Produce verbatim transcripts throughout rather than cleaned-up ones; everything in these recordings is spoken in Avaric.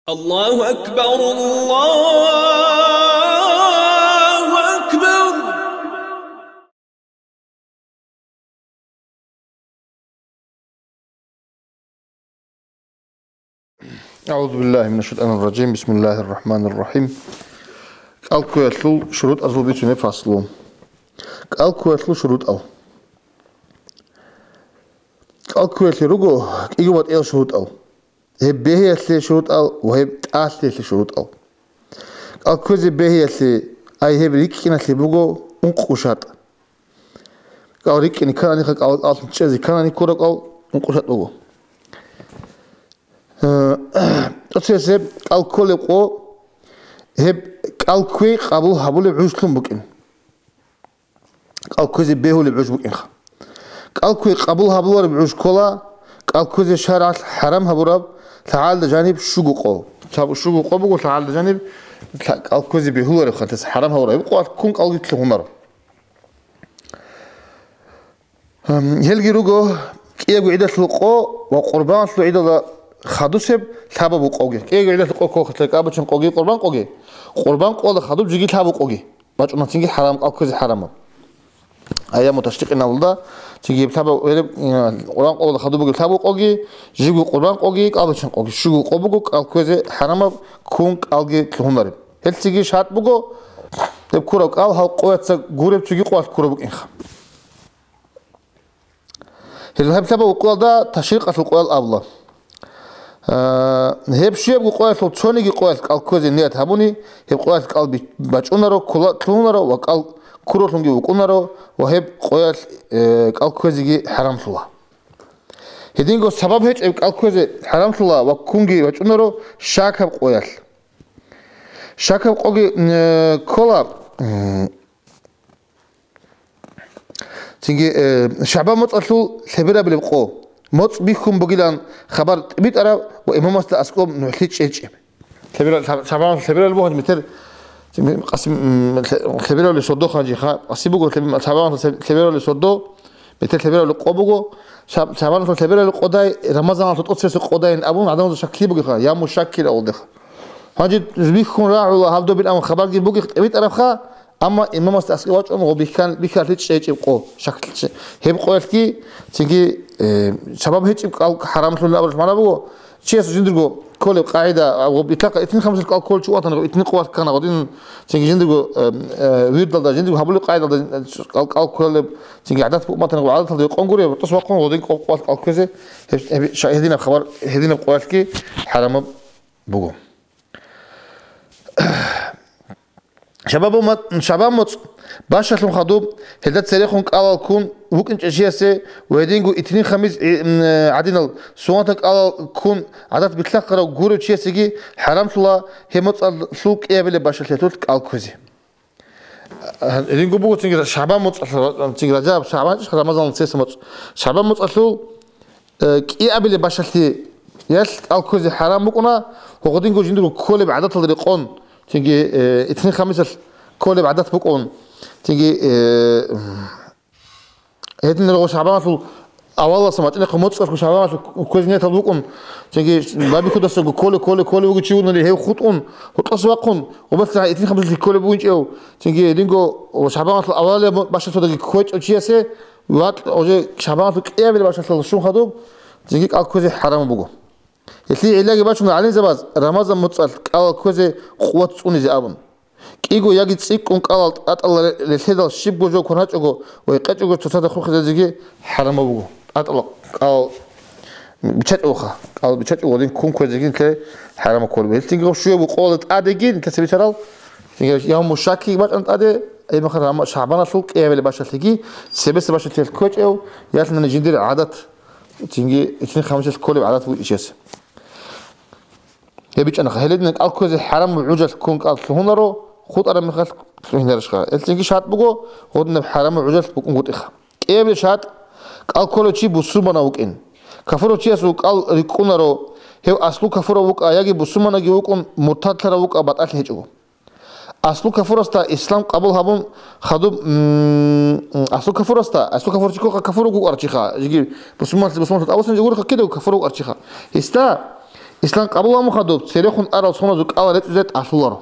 الله أكبر، الله أكبر. أعوذ بالله من الشيطان الرجيم. بسم الله الرحمن الرحيم. КӀалкквеялъул шурутӀазул бицунеб фаслу. КӀалкквеялъул шурутӀал. КӀалкквеялъе руго кӀиго батӀиял шурутӀал. Гьеб бегьиялъе шурутӀал ва гьеб тӀалъиялъе шурутӀал. КӀалкквезе бегьиялъе, ай гьеб рикӀкӀиналъе буго ункъо шартӀ. КӀал рикӀкӀине ккананиха, кӀал, кӀалалъун чӀезе ккананиги ккураб кӀал ункъо шартӀ буго. Э, тӀоцебесеб кӀал кколеб къо, гьеб кӀал кквей къабул гьабулеб гӀужлъун букӀин. КӀал кквезе бегьулеб гӀуж букӀинха. КӀал кквей къабул гьабулареб гӀуж ккола, кӀал кквезе шаргӀалъ хӀарам гьабураб лъагӀалда жаниб щуго къо. Цо щуго къо буго лъагӀалда жаниб, лъа-, кӀал кквезе бегьуларебха, гьес хӀарам гьабураб. Гьеб къоялъ ккун кӀалги лъугьунаро. Гьелги руго кӀиябго гӀидалъул къо ва къурбаналъул гӀидалда хадусеб лъабаб къоги. КӀиябго гӀидалъул къо кколха, кӀалбиччан къоги, къурбан къоги. Къурбан къоялда хадуб жеги лъабаб къоги бачӀуна, цинги хӀарам, кӀал кквезе хӀарамаб. Айяму ташрикъиналда цинги лъабаб гьеб, э, къурбан къоялда хадуб бугеб лъабаб къоги, жибго къурбан къоги, кӀалбиччан къоги. Щуго къо буго кӀал кквезе хӀарамаб, ккун кӀалги лъугьунареб. Гьелъ цинги шартӀ буго, гьеб ккураб кӀал гьал къояца гуреб цоги къоялъ ккураб букӀинха. Гьеб лъабаб къоялда ташрикъалъул къоял абула. Э, гьеб щуябго къоялъул цониги къоялъ кӀал кквезе ният гьабуни, гьеб къоялъ кӀал би-, бачӀунаро, ккола-, лъугьунаро ва кӀал ккуралъунги вукӀунаро ва гьеб къоялъ, э, кӀал кквезеги хӀарамлъула. Гьединго сабаб гьечӀеб кӀал кквезе хӀарамлъула ва ккунги бачӀунаро щакаб къоялъ. Щакаб къоги, э, ккола, м, Цинги, э, шагьбан моцӀалъул лъеберабилеб къо. МоцӀ бихьун бугилан хабар тӀибитӀараб ва имамасда аскӀоб нугӀлъи чӀечӀеб. Лъебера-, шагь-, шагьбан лъеберабилеб бугьанчи метер, цинги къасим, м, лъе-, лъеберабилеб сордо ханжиха, къаси буго лъеб-, шагьбан лъеб-, лъеберабилеб сордо, метер лъеберабилеб къо буго, шагь-, шагьбан лъеберабилеб къодай, Рамазаналъул тӀоцебесеб къодайин абун, гӀадамазда шаклъи бугеха, я мушаккил абулдеха. Гьанже бихьун рагӀула гьаб добил абун хабарги бугех тӀибитӀарабха, Амма имамасда аскӀов вачӀун гъо бихьан-, бихьалъи чӀечӀеб къо, шаклъи. Гьеб къоялъги цинги, э, сабаб гьечӀеб кӀал хӀарамлъулин абураб магӀна буго. Чияс жиндирго кколеб къагӀида, а, гъо битахъа итнин-хамсил кӀал кколчи ватана, итнин къо валъ ккана, гъодин цинги жиндирго, э, э, вирдалда, жиндирго гьабулеб къагӀидалда, э, кӀал, кӀал кколеб, цинги гӀадат букӀун батана, гӀадаталда къонгури, тӀас вахъун гъодин къо-, къо валъ кӀал кквезе, гьеб, гьеб, ша-, гьединаб хабар, гьединаб къоялъги хӀарамаб буго. Шабабу ма-, шабаб моцӀ бащалъун хадуб, гьелда церехун кӀалал ккун вукӀинчӀев чиясе ва гьединго итнин-хамис гӀи-, м, гӀадинал суннатал кӀалал ккун гӀадат билъахъарав гурев чиясеги хӀарамлъула гьеб моцӀалъул кӀиабилеб бащалъиялъулъ кӀал кквезе. Гьединго буго цинги шабаб моцӀалъ, цинги Ражаб, шабан, Рамазан, цеса моцӀ. Шабаб моцӀалъул э, кӀиабилеб бащалъиялъ кӀал кквезе хӀарам букӀуна, гьединго жиндирго кколеб гӀадаталда рекъон, цинги, э, итнин-хамисалъ кколеб гӀадат букӀун, цинги, э, м, гьединго шагӀбаналъул авалалдаса мачӀинахъе моцӀалъго шагӀбаналъул кквезе ниятал букӀун, цинги бабихьудасаго кколе, кколе, кколе вугев чи вугони гьев хутӀун, гьоркьоса вахъун, гъубал сагӀат итнин-хамисалъ кколеб бугинчӀев, цинги гьединго шагӀбаналъул авалалъул бащалъиялдаги кквечӀев чиясе, Ва уже шагӀбаналъул кӀиабилеб бащалъиялда щун хадуб, цинги кӀал кквезе хӀарам буго. Гьелъие гӀиллаги бачуна гӀалимзабаз Рамазан моцӀалъ кӀалал кквезе къуват цӀунизе абун. КӀиго яги цӀикӀкӀун кӀалал тӀатӀал ре-, релълъедал щибго жо кваначӀого ва гьекъечӀого цоцазда хурхизезеги хӀарамаб буго. ТӀатӀал кӀалал бичачӀогоха, кӀалал бичачӀого гьадин ккун кквезеги нилъее хӀарамаб кколеб. Гьелъинги гъоб щуяб къоялда тӀадеги нилъеца бицарал, цинги явму шакки бачӀана тӀаде, гьебмехалъ Рама-, шагӀбаналъул кӀиабилеб бащалъиги, цебесеб бащалъиялъ кквечӀев, ялъунани жиндир гӀадат, цинги итнин-хамисалъ кколеб гӀадат бугев чияс. Гьеб бичӀчӀанаха, гьеледина кӀал кквезе хӀарамаб гӀужалъ ккун кӀал лъугьунаро, хутӀараб мехалъ лъугьинарошха. Гьелъинги шартӀ буго, гьадинаб хӀарамаб гӀужалъ букӀунгутӀиха. КӀиабилеб шартӀ, кӀал кколев чи бусурбанав вукӀин. Кафурав чиясул кӀал рикӀкӀунаро, гьев аслу кафурав вукӀа яги бусурманаги вукӀун муртадлъарав вукӀа батӀалъи гьечӀого. Аслу кафурасда ислам къабул гьабун хадуб, м, аслу кафурасда, аслу кафурчи ккоха кафур вукӀарав чиха, жеги бусурманлъи-, бусурманлъи тӀавусан жо гурха кидаго кафур вукӀарав чиха. Гьесда Ислам къабул гьабун хадуб, церехун арал соназул кӀал рецӀизе тӀалъуларо.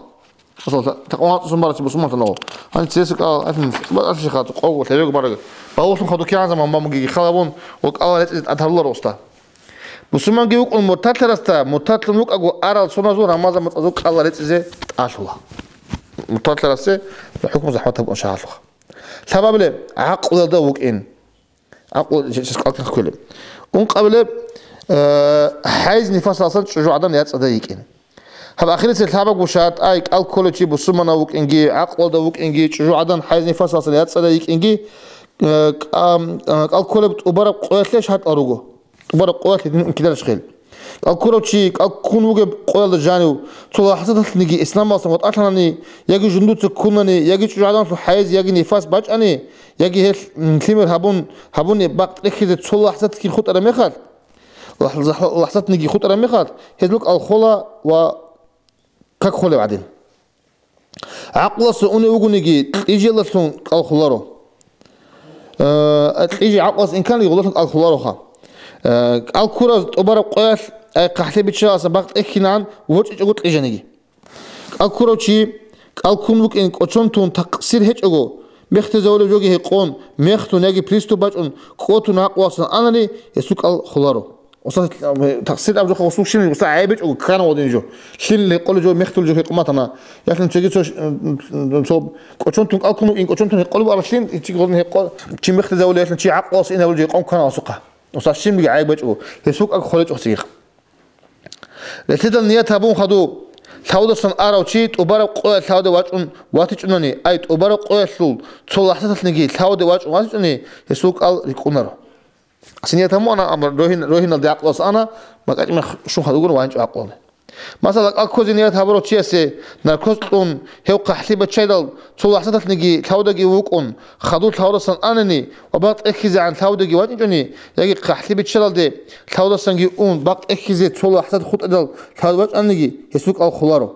Масала, такъван гьацӀцӀун барачи бусурманлъун гьав. Гьаниб цересел кӀал, гьалъин, бацӀцӀалъи хатӀ, къого, лъебего бараг. Балугълъун хадур кигӀан заман бамугеги халабун, ва кӀал рецӀизе тӀад гьаруларо уста. Бусурманги вукӀун муртадлъарасда, муртадлъун вукӀаго арал соназул рамазан мацӀазул кӀал рецӀизе тӀалъула. Муртадлъарасе хӀукму захӀмат гьабун шагьалъуха. Лъабабилеб, гӀакълуялда вукӀин. ГӀакълу чияс кӀал кин кколеб. Ункъабилеб, э, хӀайз-нифасалсан чӀужугӀадан яцӀцӀадай йикӀин. Гьаб ахирисел лъабабго шартӀ, ай, кӀал кколев чи бусурманав вукӀинги, гӀакълуялда вукӀинги, чӀужугӀадан хӀайз-нифасалсан яцӀцӀадай йикӀинги, э, кӀа-, э, кӀал кколеб тӀубараб къоялъе шартӀал руго. ТӀубараб къоялъе дин кидарищ хел. КӀал ккурав чи, кӀал ккун вугеб къоялда жанив, цо лахӀзаталъниги исламалсан ватӀалъанани, яги жундуца ккунани, яги чӀужугӀаданлъул хӀайз, яги нифас бачӀани, яги гьелъ, м, лъимер гьабун, гьабуни бакъ тӀехьизе цо лахӀзатги хутӀараб мехалъ, лахӀ-, лахӀ-, лахӀзатниги хутӀараб мехалъ, гьезул кӀал хола ва как холев гӀадин. ГӀакълуялъа унев вугониги, кьижиялдалъун кӀал холаро. Э, кьижи гӀакълуялъ инканлъи гъолдалъун кӀал холароха. Э, кӀал ккурав тӀубараб къоялъ, ай, хъахӀлъи биччараздасан бакъ тӀехьинегӀан, ворчӀичӀого кьижаниги. КӀал ккурав чи, кӀал ккун вукӀин кӀочон тун такъсир гьечӀого, мехтезавулев жоги гьекъон, мехтун яги приступ бачӀун, кӀотун гӀакълуялъан анани, гьесул кӀал холаро. Уса, э, такъсир аб жоха гъусул шин, уса гӀайб гьечӀого, ккана гъодин жо. Лъил гьекъолев жо, мехтул жо гьекъуматана. Яхлин цоги цо, ш-, м, м, цо кӀочон тун кӀал ккун вукӀин, кӀочон тун гьекъолев аралъин, ичи гъодин гьекъо-, чи мехтезавулев, яхлин чи гӀакълуялъ инавулев жо гьекъон ккана гъусухъа. Уса щибниги гӀайб гьечӀого, гьесул кӀал холечӀо цигихъ. Релъидал ният гьабун хадуб, лъавдасан арав чи тӀубараб къоялъ лъавде вачӀун ватичӀунани, ай, тӀубараб къоялъул цо лахӀзаталъниги лъавде вачӀун ватичӀунани, гьесул кӀал рикӀкӀунаро. Гьесие ният гьабун ана, амма рогьин-, рогьиналде гӀакълуялъ ана, макьачӀ мех щун хадур вугони вачӀинчӀо гӀакълуялде. Масала, кӀал кквезе ният гьабурав чиясе наркоз кьун, гьев хъахӀлъи биччайдал, цо лахӀзаталъниги лъавдаги вукӀун, хадур лъавдасан анани ва бакъ тӀехьизегӀан лъавдаги вачӀинчӀони, яги хъахӀлъи биччалалде лъавдасанги ун, бакъ тӀехьизе цо лахӀзат хутӀарал лъавда вачӀаниги, гьесул кӀал холаро.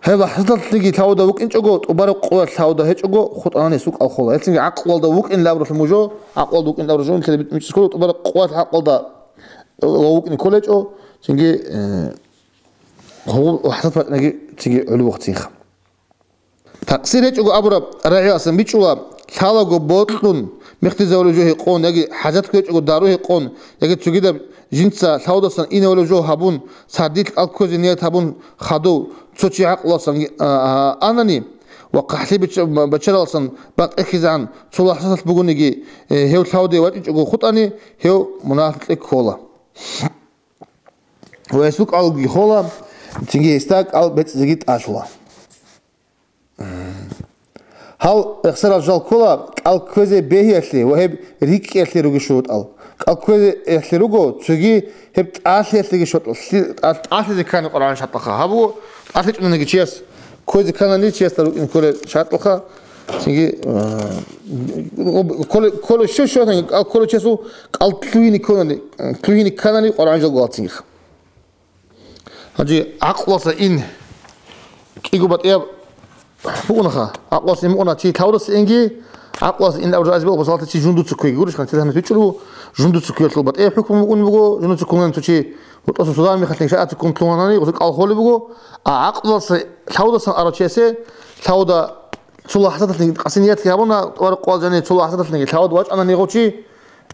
Гьеб лахӀзаталъниги лъавда вукӀинчӀого, тӀубараб къоялъ лъавда гьечӀого, хутӀанани гьесул кӀал хола. Гьелъинги гӀакълуялда вукӀин абуралъул мужо, гӀакълуялда вукӀин абуралъул жо, нилъеда битӀун чӀезкуро, тӀубараб къоялъ гӀакълуялда ва вукӀин кколечӀо, цинги, э, гьугьу лахӀзат бачӀаниги цинги гӀоло вахъинха. Такъсир гьечӀого абураб рагӀиясан бичӀчӀула, лъалаго бокьун, мехтизавулев жо гьекъон, яги хӀажат ккечӀого дару гьекъон, яги цогидаб жинца лъавдасан инавулев жо гьабун, сардилъ кӀал кквезе ният гьабун хадув цо чи гӀакълуялъан, а, а, анани ва хъахӀлъи бич-, бачаралъан бакъ эхизегӀан цо лахӀзаталъ бугониги, э, гьев лъавде вачӀинчӀого хутӀани, гьев мунагьалъукье ккола. Ва гьесул кӀалги хола, цинги гьесда кӀал бецӀизеги тӀалъула. Гьал рехсарал жал ккола кӀал кквезе бегьиялъе ва гьеб рикӀкӀиялъе ругел шурутӀал. КӀал кквезе эхлъи руго, цоги гьеб тӀалъиялъеги шурутӀал. Лъи-, тӀал-, тӀалъизе ккани Къуръан шартӀалха. Гьаб буго, тӀалъичӀониги чияс, кквезе кканани чиясда рукӀин кколеб шартӀалха. Цинги, а, кколе-, кколе-, щив-щиватанги кӀал кколев чиясул кӀал лъугьине кколани, лъугьине кканани Къуръан жалго алцинги. Гьанже гӀакълуялъа ин кӀиго батӀияб букӀунаха. ГӀакълуялъа ин букӀуна чи лъавдаса инги, гӀакълуялъа ин абураб азе бегьула, масалалъе, чи жундуца кквеги. Гурищ, хъантила гьаниб бичӀчӀулеб буго, жундуца кквеялъул батӀияб хӀукму букӀунеб буго, жундуца ккун гьаниб цо чи гьоркьоса судалъ мехалъ шаригӀаталъ ккун лъугьанани, гъосул кӀал холеб буго. А гӀакълуялъа лъавдасан арав чиясе лъавда цо лахӀзаталъниги къаси ниятги гьабуна, тӀубараб къоялъ жаниб цо лахӀзаталъниги лъавда вачӀанани гъов чи,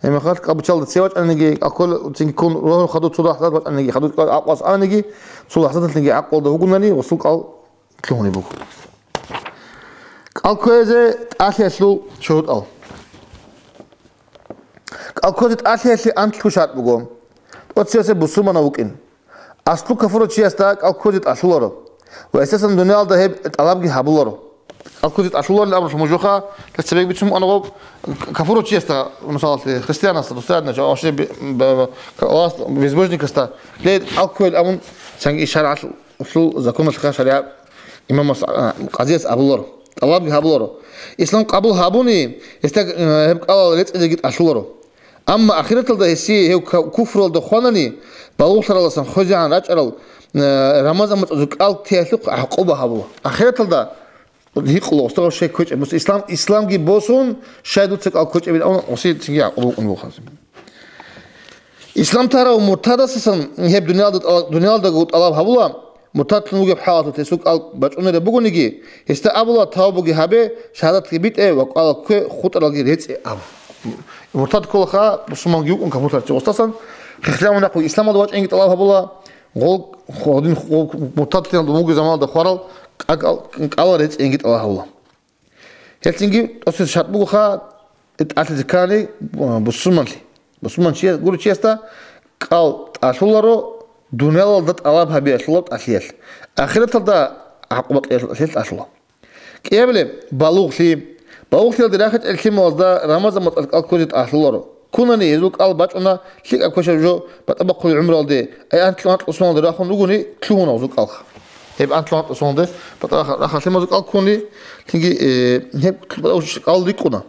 гьеб мехалъ кӀал биччалда цеве вачӀаниги, кӀал кколев цинги ккун рогьун хадув цо лахӀзат вачӀаниги, хадув кӀал гӀакълуялъ аниги, цо лахӀзаталъниги гӀакълуялда вугонани, гъосул кӀал лъугьунеб буго. КӀал кквезе тӀалъиялъул шурутӀал. КӀал кквезе тӀалъиялъе анлъго шартӀ буго. ТӀоцевесеб бусурманав вукӀин. Аслу кафурав чиясда кӀал кквезе тӀалъуларо ва гьесдасан дуниялалда гьеб тӀалабги гьабуларо. КӀал кквезе тӀалъуларин абуралъул мужоха, цебеги бицун букӀана гъоб, кафурав чиясда, мисалалъе, христианасда, досда, значит, вообще бе-, бе-, Аллагьас безбожникасда, ле, кӀал кквел абун, цинги шаргӀалъул законалъха шаригӀат имамас, а, къазияс абуларо, тӀалабги гьабуларо. Ислам къабул гьабуни, гьесда, э, гьеб кӀалал рецӀизеги тӀалъуларо. Амма ахираталда гьесие гьев ка-, куфралда хванани, балугълъаралдасан хвезегӀан рачӀарал, э, рамазан мацӀазул кӀал теялъухъ гӀакъуба гьабула. Ахираталда гьикъула, устагъав щай кквечӀеб? Мус-, ислам, исламги босун, щай дуца кӀал кквечӀебин абун, гъосие цинги гӀакъуба букӀун буго. Ислам тарав муртадасасан гьеб дуниялда тӀала-, дуниялдаго тӀалаб гьабула, муртадлъун вугеб хӀалалъулъ гьесул кӀал бачӀунареб бугониги, гьесда абула: «Тавбуги гьабе, шагьадатги битӀе ва кӀалал ккве, хутӀаралги рецӀе», – аб. Муртад кколаха, бусурманги вукӀун капурлъарав чи гъосдасан, хихлъамун нахъе исламалда вачӀинги тӀалаб гьабула, гъол, гъодин, гъол муртадлъиялда вугеб заманалда хварал кӀал-, кӀалал рецӀинги тӀалаб гьабула. Гьелъинги тӀоцебесеб шартӀ бугоха, тӀалъизе ккани бусурманлъи. Бусурман чияс, гури чиясда кӀал тӀалъуларо, дуниялалда тӀалаб гьабиялъулаб тӀалъиялъ, ахираталда гӀакъуба кьеялъул тӀалъиялъ тӀалъула. КӀиабилеб балугълъи. Балугълъиялде рахичӀел лъималазда Рамазан моцӀалъ кӀал кквезе тӀалъуларо. Ккунани гьезул кӀал бачӀуна лъикӀаб квешаб жо батӀа бахъулел гӀумруялде, ай анлъго-анкьго соналде рахун ругони, лъугьуна гьезул кӀалха. Гьеб анлъго-анкьго соналде батӀа раха-, рахарал лъималазул кӀал ккуни, лъинги, э, гьеб кӀал рикӀкӀуна.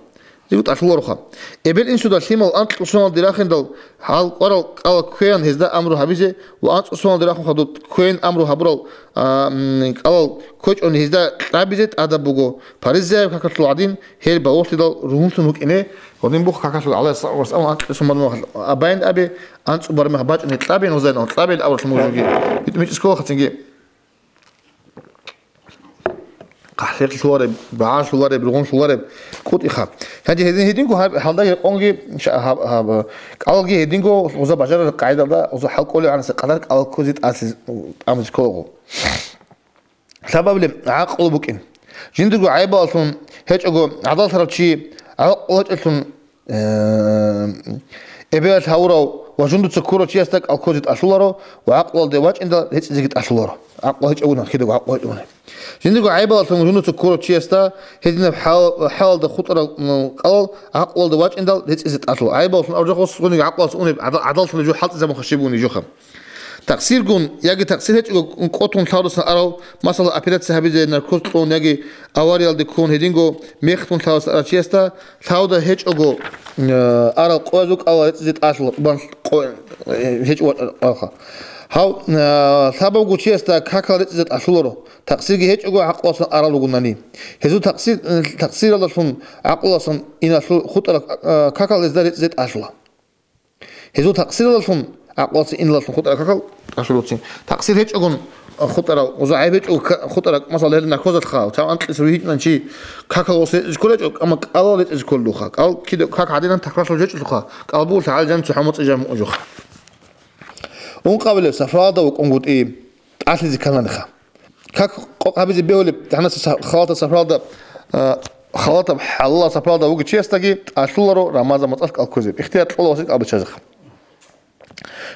Дигу тӀалъулароха. Эбел-инсуда лъимал анкьго соналде рахиндал гьал кӀварал кӀалал кквеян гьезда амру гьабизе ва анцӀго соналде рахун хадуб кквейин амру гьабурал, а, м, кӀалал кквечӀони гьезда кьабизе тӀадаб буго, паризаяб какалъул гӀадин, гьел балугълъидал ругьунлъун вукӀине, гьадин бух какалъул гӀалайгьи ссалату вассалам анкьго сон бармахъ абейин абе, анцӀго бармахъ бачӀунеб кьабейин гьозайин, кьабейин абуралъ мужуги. БитӀун бичӀчӀизе кколаха цинги. КъахӀлъи лъугьареб, багӀа лъугьареб, ругъун лъугьареб кӀутӀиха. Гьанже гьедин, гьединго гьаб-, гьалда гьекъонги, ша-, гьаб-, гьаб-, кӀалги гьединго гъоза бажарараб къагӀидалда гъоза хӀал кӀолеб гӀанаса къадар кӀалал кквезе тӀасе-, тӀамизе кколаго. Лъабабилеб гӀакълу букӀин. Жиндирго гӀайибаллъун гьечӀого гӀадаллъарав чи гӀакълу гьечӀелъун Э, эбелалъ гьавурав ва жундуца ккурав чиясда кӀал кквезе тӀалъуларо ва гӀакълуялде вачӀиндал рецӀизеги тӀалъуларо. ГӀакълу гьечӀогун, кидаго гӀакълу гьечӀогун. Жиндирго гӀайибаллъун жундуца ккурав чиясда гьединаб хӀал-, хӀалалда хутӀарал, м, кӀалал гӀакълуялде вачӀиндал рецӀизе тӀалъула. ГӀайибаллъун абураб жо гъосгъуниги гӀакълуялъ унеб гӀадал-, гӀадаллъун жо хӀалтӀизабун хъашибуни жоха. Такъсиргун яги такъсир гьечӀого кӀотун лъавдасан арав, масала, операция гьабизе, наркоз кьун яги авариялде ккун, гьединго мехтун лъавдасан арав чиясда лъавда гьечӀого, э, арал къоязул кӀалал рецӀизе тӀалъула, тӀубан къо-, э, гьечӀо вачӀаралха. Гьав, э, лъабавго чиясда какал рецӀизе тӀалъуларо, такъсирги гьечӀого гӀакълуялъан арал ругунани. Гьезул такъсир, э, такъсиралдалъун гӀакълуялъан иналъул хутӀарал, э, какал гьезда рецӀизе тӀалъула. Гьезул такъсиралдалъун, гӀакълуялъе иналдалъун хутӀарал какал тӀалъуларо цин. Такъсир гьечӀогун хутӀарал, гъоза гӀайиб гьечӀого ка-, хутӀарал, масала, гьел наркозалъха, цав анкьиса вихьичӀнан чи какал гъосие рецӀизе кколечӀо, амма кӀалал рецӀизе кколелъулха. КӀал кида как гӀадинан такрарлъулеб гьечӀолъулха, кӀал бугелъул гӀадин цохӀо моцӀи жамгӀу жоха. Ункъабилеб сапаралда вукӀунгутӀи тӀалъизе ккананиха. Как къокъ гьабизе бегьулеб гьаниса са-, халатаб сапаралда, а, халатаб хӀалалаб сапаралда вугев чиясдаги тӀалъуларо Рамазан моцӀалъ кӀал кквезе, ихтияр кьола гьесие кӀал биччазехъан.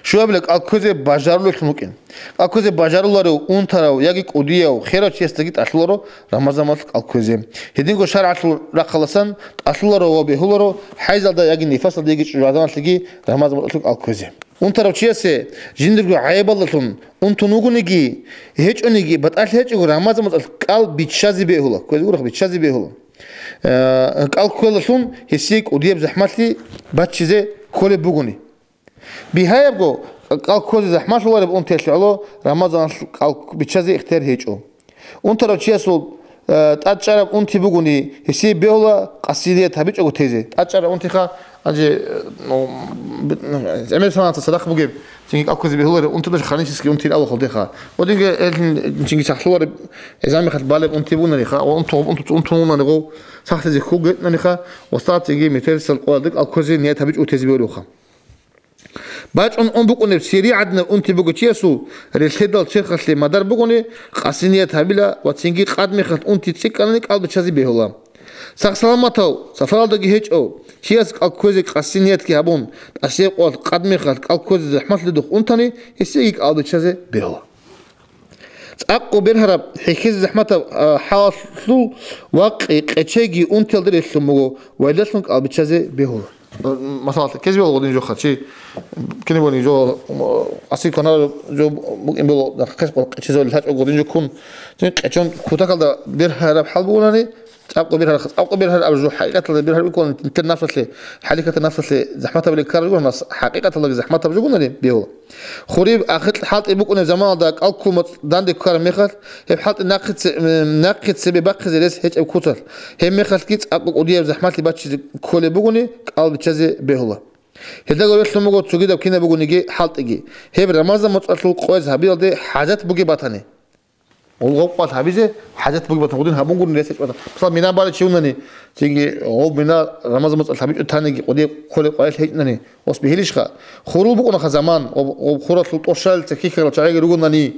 Щуабилеб кӀал кквезе бажарулевлъун вукӀин. КӀал кквезе бажаруларев, унтарав яги кӀудияв, херав чиясдаги тӀалъуларо Рамазан моцӀалъ кӀал кквезе. Гьединго шаргӀалъул рахъалдасан тӀалъуларо ва бегьуларо хӀайзалда яги нифасалда йигей чӀужугӀаданалъеги Рамазан моцӀалъ кӀал кквезе. Унтарав чиясе жиндирго гӀайибалдалъун унтун вугониги, гьечӀониги, батӀалъи гьечӀого, Рамазан моцӀалъ кӀал биччазе бегьула, кквезе гурохъ, биччазе бегьула. Э, кӀал кквелалъун гьесие кӀудияб захӀмалъи баччизе кколеб бугони. Бигьаябго, кӀал кквезе захӀмалъулареб унтиялъе гӀоло Рамазаналъ кӀал биччазе ихтияр гьечӀо. Унтарав чиясул, э, тӀадчӀараб унти бугони, гьесие бегьула къасиният гьабичӀого тезе. ТӀадчӀараб унтиха, гьанже, э, ну, б-, ну, гӀемер санаталъ цадахъ бугеб, цинги кӀал кквезе бегьулареб унтуда хронический унти ала холдеха. Гьединго гьелъин цинги сахлъулареб, гӀезамихалъ балеб унти бугонаниха, ва унту-, унту-, унтун вугонаниго, сахлъизе хьул гьечӀонаниха, ва стартиги метерисал къоялде кӀал кквезе ният гьабичӀого тезе бегьулаха. БачӀун ун букӀунеб сири гӀадинаб унти бугев чиясул релълъедал черхалъе мадар бугони, къасиният гьабила ва цинги къадмехалъ унти цӀикӀкӀанани кӀал биччазе бегьула. Сах-саламатав, сапаралдаги гьечӀев чияс кӀал кквезе къасиниятги гьабун, тӀасияб къоялъ къадмехалъ кӀал кквезе захӀмалъи духъ унтани, гьесиеги кӀал биччазе бегьула. ЦӀакъго бергьараб, хӀехьезе захӀматаб, а, хӀалалъул вакъи къечеги унтиялде релълъун буго ва гьелдалъун кӀал биччазе бегьула. Масала, ккезе бегьула гъодин жоха, чи кинабуни жо, м, асил кванараб жо букӀин буго, хъес къо-, къечезабулел гьачӀо гъодин жо ккун. Чи къечон кутакалда бергьараб хӀал бугони, цӀакъго бергьараб, цӀакъго бергьараб жо хӀакъикъаталда бергьараб букӀун, интер нафсалъе, хӀалихьатаб нафсалъе захӀматабилеб ккараб жо, нас хӀакъикъаталдаги захӀматаб жо бугони бегьула. Хуриб ахикь хӀалтӀи букӀунеб заманалда кӀал ккун моцӀ данде ккараб мехалъ, гьеб хӀалтӀи нахъе це-, нахъе цебе бахъизе рес гьечӀеб куцалъ, гьеб мехалъги цӀакъго кӀудияб захӀмалъи баччизе кколеб бугони, кӀал биччазе бегьула. Гьелдаго релълъун буго цогидаб кинаб бугониги хӀалтӀиги, гьеб Рамазан моцӀалъул къояз гьабиялде хӀажат бугеб батани. Гъоб къоялъ гьабизе хӀажат бугеб батани, гъудин гьабун гурони рес гьечӀо батани. Мисал, мина балев чи вунани, цинги гъоб мина Рамазан моцӀалъ гьабичӀо таниги, къудие кколеб къоялъ гьечӀони, ос бихьилищха? Хурул букӀунаха заман, гъоб, гъоб хуралъул тӀощалица хьихьарал чагӀиги ругонани,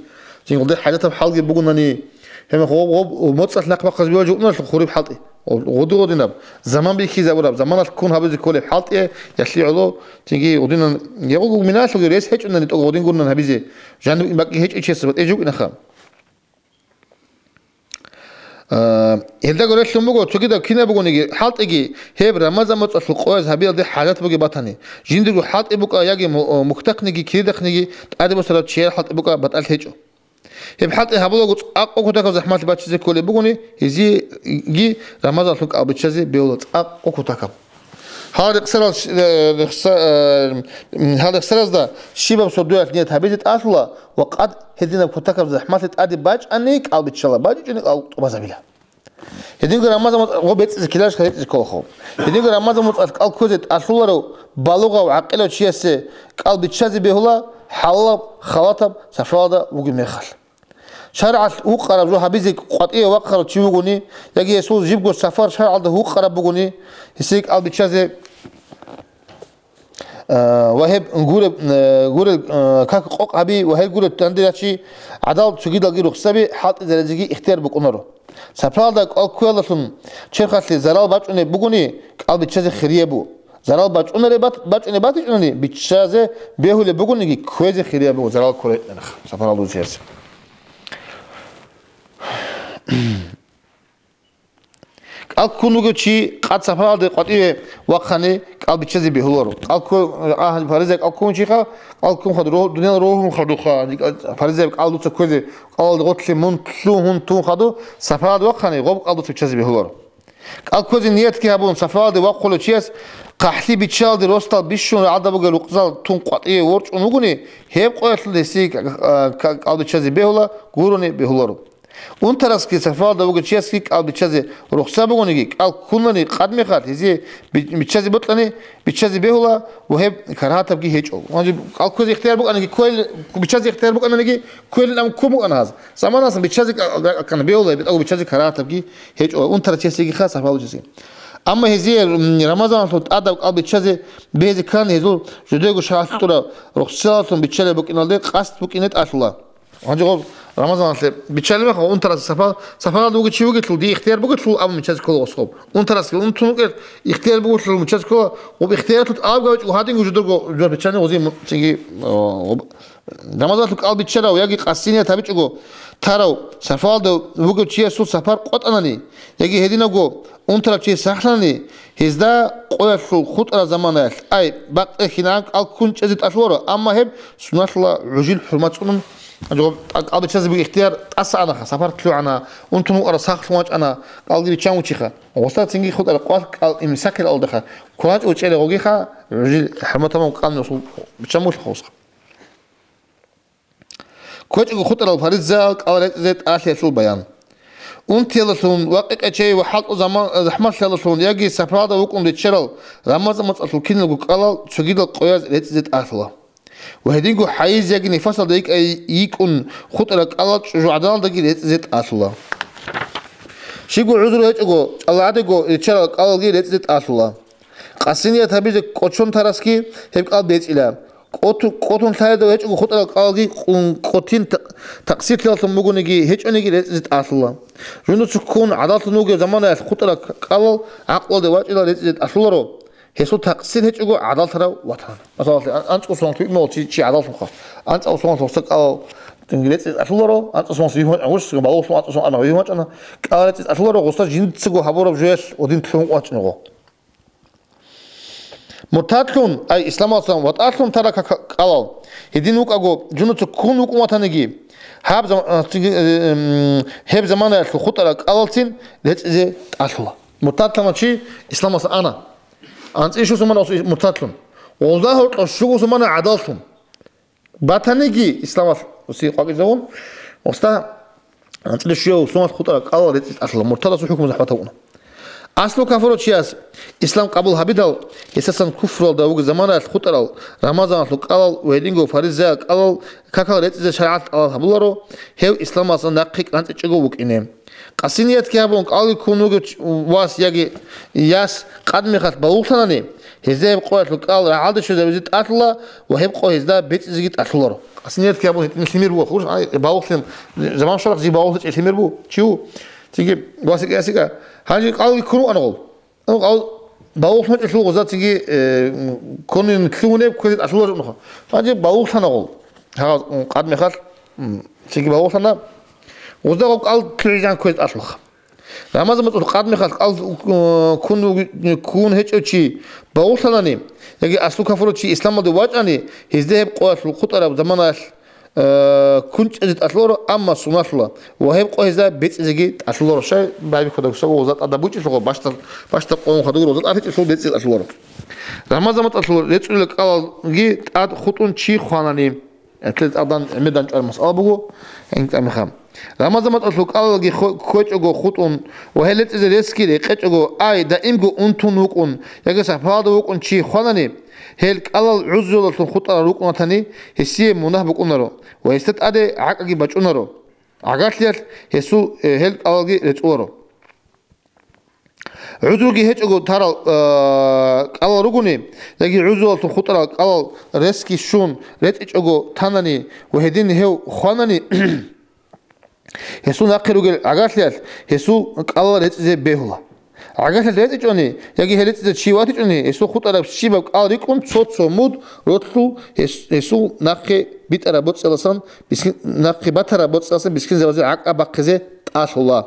цинги гъудер хӀажатаб хӀалги бугонани, гьеб гъоб, гъоб моцӀалъ нахъ бахъазе бегьулеб жо уналъул хуриб хӀалтӀи. Гъуди-гъудинаб, заман бихьизабураб, заманалъ ккун гьабизе кколеб хӀалтӀи, ялъи гӀоло, цинги гъудинан, гьеб гъугу миналъулги рес гьечӀунани тӀокӀ гъудин гурнан гьабизе, жаниб бакӀги гьечӀичиясда батӀи жукӀинаха. А, гьелдаго релълъун буго, цогидаб кинаб бугониги хӀалтӀиги, гьеб Рамазан моцӀалъул къояз гьабиялде хӀажат бугеб батани, жиндирго хӀалтӀи букӀа яги му-, мухьдахъниги киридахъниги тӀаде босарав чияр хӀалтӀи букӀа батӀалъ гьечӀо. Гьеб хӀалтӀи гьабулаго цӀакъго кутакаб захӀмалъи бачизе кколеб бугони, гьезиеги Рамазанлъун кӀал биччазе бегьула цӀакъго кутакаб. Гьал рехсарал щ-, э, рехса-, э, м, гьал рехсаразда щибаб сордоялъ ният гьабизе тӀалъула ва къад гьединаб кутакаб захӀмалъи тӀаде бачӀани кӀал биччала, бачӀичӀони кӀал тӀубазабила. Гьединго Рамазан моцӀ-, гъо бецӀизе килалищха гьецӀизе кколахо. Гьединго Рамазан моцӀалъ кӀал кквезе тӀалъуларев балугъав гӀакъилав чиясе кӀал биччазе бегьула хӀалалаб халатаб сапаралда вугеб мехалъ. ШаргӀалъ гьукъараб жо гьабизе къватӀиве вахъарав чи вугони, яги гьесул жибго сапар шаргӀалда гьукъараб бугони, гьесие кӀал биччазе Э, ва гьеб гуреб, э, гурел, э, как къокъ гьаби ва гьел гуреб данде рачи, гӀадал цогидалги рухсаби хӀалтӀизаризеги ихтияр букӀунаро. Сапаралда кӀал кквеялдалъун черхалъе зарал бачӀунеб бугони, кӀал биччазе хирияб буго. Зарал бачӀунареб бат-, бачӀунеб батичӀунани, биччазе бегьулеб бугониги, кквезе хирияб буго, зарал кколеб гьечӀони сапаралда вугев чиясе. КӀал ккун вугев чи къад сапаралде къватӀиве вахъани, кӀал биччазе бегьуларо. КӀал ккун, а, фаризаяб кӀал ккун чиха, кӀал ккун хадур, рогь-, дуниял рогьун хадуха, паризаяб кӀал дуца кквезе, кӀалалде гъотлъи мун лъугьун тун хадур, сапаралде вахъани, гъоб кӀал дуца биччазе бегьуларо. КӀал кквезе ниятги гьабун, сапаралде вахъулев чияс хъахӀлъи биччалде росдал бищун рагӀалда бугел рукъзал тун къватӀиве ворчӀун вугони, гьеб къоялъул гьесие, а, кӀал биччазе бегьула, гурони бегьуларо. Унтарасги сапаралда вугев чиясги кӀал биччазе рухсат бугониги, кӀал ккунани къад мехалъ гьезие би-, биччазе бокьани, биччазе бегьула ва гьеб карагьатабги гьечӀо. Гьанже кӀал кквезе ихтияр букӀаниги кквел, биччазе ихтияр букӀаниги кквелин абун ккун букӀана гьаз. Заманалъ биччазе кӀа-, кӀа-, кӀана бегьула, бетӀерго биччазе карагьатабги гьечӀо. Унтарав чиясегиха, сапаралда вугев чиясеги. Амма гьезие, м, Рамазаналъул тӀадаб кӀал биччазе бегьизе ккани, гьезул жидерго шаргӀалъ кьураб рухсаталъун биччалеб букӀиналде къасд букӀине тӀалъула. Гьанже гъоб Рамазаналъе биччалеб мехалъ, унтарас сапар-, сапаралда вугев чи вугелъул, дие ихтияр бугелъул, абун мичазе ккола гъос гъоб. Унтарасги унтун вукӀел ихтияр бугелъул мичазе ккола, гъоб ихтияралъул тӀалаб гьабичӀого гьадинго жидерго жо биччани гъозие му-, цинги, о, гъоб. Рамазаналъул кӀал биччарав яги къасиният гьабичӀого тарав сапаралда вугев чиясул сапар къотӀанани, яги гьединавго унтарав чи сахлъани, гьезда къоялъул хутӀараб заманаялъ, ай, бакъ эхинагӀан кӀал ккун чӀезе тӀалъуларо, амма гьеб сунналъула гӀужил хӀурмат цӀунун, гьанже гъоб тӀа-, кӀал биччазе бугеб ихтияр тӀаса анаха, сапар лъугӀана, унтун вукӀарав сахлъун вачӀана, кӀалги биччан вучиха. Гъосда цинги хутӀараб къоялъ кӀал имсакил алдаха, кколачӀого чӀезе гъогиха, гӀужил хӀурмат гьабун кӀални гъосул биччан вугелъулха гъосха. КквечӀого хутӀарал фаризаял кӀал рецӀизе тӀалъиялъул баян. Унтиялдалъун ва къекъечей ва хӀалтӀул заман, захӀмалъиялдалъун яги сапаралда вукӀун риччарал Рамазан моцӀалъул киналго кӀалал цогидал къояз рецӀизе тӀалъула. Ва гьединго хӀайз яги нифасалда йикӀай йикӀун хутӀарал кӀалал чӀужугӀаданалдаги рецӀизе тӀалъула. Щибго гӀузру гьечӀого, чӀалгӀадего риччарал кӀалалги рецӀизе тӀалъула. Къасиният гьабизе кӀочон тарасги гьеб кӀал бецӀила. КӀоту-, кӀотун лъаядав гьечӀого хутӀарал кӀалалги къун-, къотин та-, такъсирлъиялдалъун бугониги гьечӀониги рецӀизе тӀалъула. Жундуца ккун гӀадаллъун вугев заманаялъ хутӀарал к-, кӀалал гӀакълуялде вачӀила рецӀизе тӀалъуларо, гьесул такъсир гьечӀого гӀадаллъарав ватан. Масала, а-, анцӀго сунал тӀимал чи, чи гӀадаллъунха. АнцӀго сунал гъосда кӀалал рецӀизе тӀалъуларо, анцӀго сунал вихьун вачӀана, гъос балугълъун анцӀго сунал ана вихьун вачӀана, кӀалал рецӀизе тӀалъуларо, гъосда жинцаго гьабураб жоялъ гъодин лъугьун вачӀаного. Муртадлъун, ай, исламалдасан ватӀалъун тарал к-, к-, кӀалал, гьедин вукӀаго, жундуца ккун вукӀун ватаниги, гьаб зам-, а, циги-, э, эм, гьеб заманаялъул хутӀарал кӀалалцин рецӀизе тӀалъула. Муртадлъана чи исламалдаса ана. АнцӀила щуго сумана муртадлъун. Гъозда гьоркьоб щуго сумана гӀадаллъун. Батаниги исламалъ уси къвакӀизавун, уста анцӀила щуяв сунал хутӀарал кӀалал рецӀизе тӀалъула, муртадасул хӀукму захӀмат гьавуна. Аслу кафурав чияс ислам къабул гьабидал, гьесасан куфралда вугеб заманаялъ хутӀарал Рамазаналъул кӀалал ва гьединго фаризаял кӀалал какал рецӀизе шаригӀат тӀалаб гьабуларо, гьев исламалдаса нахъе кӀанцӀичӀого вукӀине. Къаси ниятги гьабун, кӀалги ккун вугев вас яги яс къад мехалъ балугълъанани, гьезда гьеб къоялъул кӀал рагӀалде щвезабизе тӀалъула ва гьеб къо гьезда бецӀизеги тӀалъуларо. Къаси ниятги гьабун, гьитӀинаб лъимер буго, хурш, ай, балугълъин, заман щварахъ жий балугълъичӀеб лъимер буго, чи ву? Цинги, васикӀа-ясикӀа, гьанже кӀалги ккун вукӀана гъол. Гъол балугълъун вачӀалъул гъоза цинги, э, ккунин лъугьунеб кквезе тӀалъуларо нуха. Гьанже балугълъана гъол. Гьагъаз, м, къад мехалъ, м, цинги балугълъана. Гъозда гъол кӀал лъугӀизегӀан кквезе тӀалъулаха. Рамазан моцӀалъ къад мехалъ кӀал, э, ккун вуги-, ккун гьечӀев чи балугълъанани, яги аслу кафурав чи исламалде вачӀани, гьезда гьеб къоялъул хутӀараб заманаялъ, э, ккун чӀезе тӀалъуларо, амма сунналъула, ва гьеб къо гьезда бецӀизеги тӀалъуларо. Щай байбихьуда гусаго гъоза тӀада бучӀелъулго, бащдаб, бащдаб къоялъ хадур гъоза тӀад гьечӀелъул бецӀизе тӀалъуларо. Рамазан моцӀалъул рецӀцӀулел кӀалалги тӀад хутӀун чи хванани, Гьелъул тӀадан гӀемердан чӀвар масъала буго, гьенкьа мехалъ. Рамазан моцӀалъул кӀалалги хо-, кквечӀого хутӀун ва гьел рецӀизе ресги рекъечӀого, ай, даимго унтун вукӀун яги сапаралда вукӀун чи хванани, гьел кӀалал гӀузралдалъун хутӀарал рукӀун ватани, гьесие мунагь букӀунаро ва гьесда тӀаде гӀакӀаги бачӀунаро. ГӀагарлъиялъ гьесул, э, гьел кӀалалги рецӀуларо. ГӀузруги гьечӀого тарал, э, кӀалал ругони, яги гӀузралдалъун хутӀарал кӀалал ресги щун рецӀичӀого танани ва гьедин гьев хванани, гьесул нахъе ругел гӀагарлъиялъ гьесул кӀалал рецӀизе бегьула. ГӀагарлъиялъ рецӀичӀони, яги гьел рецӀизе чи ватичӀони, гьесул хутӀараб щибаб кӀал рикӀкӀун цо-цо муд ролъул гьес-, гьесул нахъе битӀараб боцӀиялдасан бискин-, нахъе батараб боцӀиялдасан бискинзабазе гӀакӀа бахъизе тӀалъула.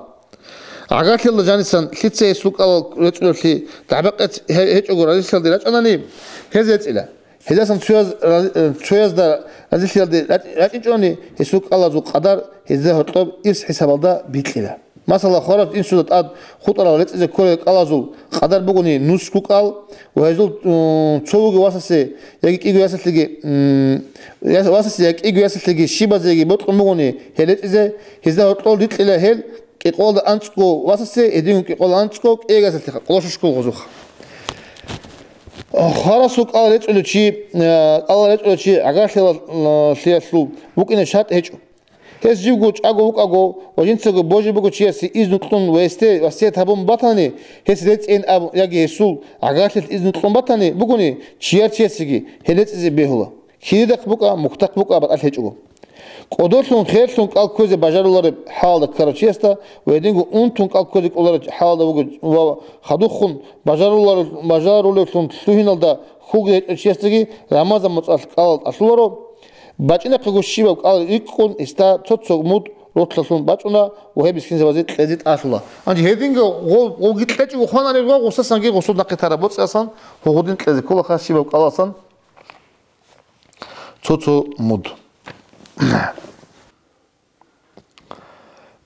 ГӀагарлъиялда жанисан лъица гьесул кӀалал рецӀулеблъи дагӀба-къец гье-, гьечӀого разилъиялде рачӀанани, гьез рецӀила. Гьездасан цояз-, э, цоязда разилъиялде рачӀ-, рачӀичӀони, гьесул кӀалазул къадар гьезда гьоркьоб ирс хӀисабалда бикьила. Масала, хварав инсуда тӀад хутӀарал рецӀизе кколел кӀалазул къадар бугони нусго кӀал ва гьезул, м, цо вугев васасе яги кӀиго ясалъеги, м, яс-, васасе яги кӀиго ясалъеги щибазеги бокьун бугони гьел рецӀизе, гьезда гьоркьоб рикьила гьел кӀикъоялда анцӀго васасе, гьединго кӀикъоялда анцӀго кӀиго ясалъеха, къоло щуго гъозухъа. Хварасул кӀал рецӀулев чи, э, кӀал рецӀулев чи гӀагарлъиялъул вукӀине шартӀ гьечӀо. Гьес живго чӀаго вукӀаго ва жинцаго божи буго чиясе изну кьун ва гьесде васият гьабун батани, гьес рецӀейин абун яги гьесул гӀагарлъиялъ изну кьун батани бугони, чияр чиясеги гьел рецӀизе бегьула. Киридахъ букӀа, мухьдахъ букӀа, батӀалъ гьечӀого. КӀодолъун херлъун кӀал кквезе бажарулареб хӀалалда ккарав чиясда ва гьединго унтун кӀал кквезе кӀолареб хӀалалда вугев ва хадубхъун бажаруларев-, бажарулевлъун лъугьиналда хьулги гьечӀев чиясдаги Рамазан моцӀалъ кӀалал тӀалъуларо, бачӀинахъего щибаб кӀал рикӀкӀун гьесда цо-цо муд ролъалъун бачӀуна ва гьеб мискинзабазе кьезе тӀалъула. Гьанже гьединго гъо-, гъоги кьечӀого хванани, гъо-, гъосдасанги гъосул нахъе тараб боцӀиялдасан гъугъудин кьезе кколаха щибаб кӀалалдасан цо-цо муд.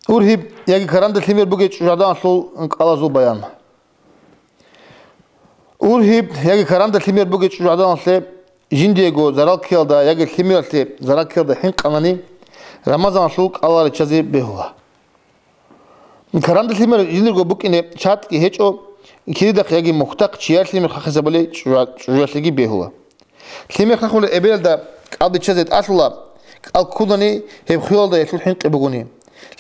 Ургьиб яги каранда лъимер бугей чӀужугӀаданалъул кӀалазул баян. Ургьиб яги каранда лъимер бугей чӀужугӀаданалъе жиндиего зарал ккеялда яги лъимералъе зарал ккеялда хӀинкъанани, Рамазаналъул кӀалал риччазе бегьула. Каранда лъимер жиндирго букӀине шартӀги гьечӀо, киридахъ яги мухьдахъ чияр лъимер хахизабулей чӀужугӀа-, чӀужуялъеги бегьула. Лъимер хахулел эбелалда кӀал биччазе тӀалъула, кӀал ккунани гьеб хвелалда гьелъул хӀинкъи бугони.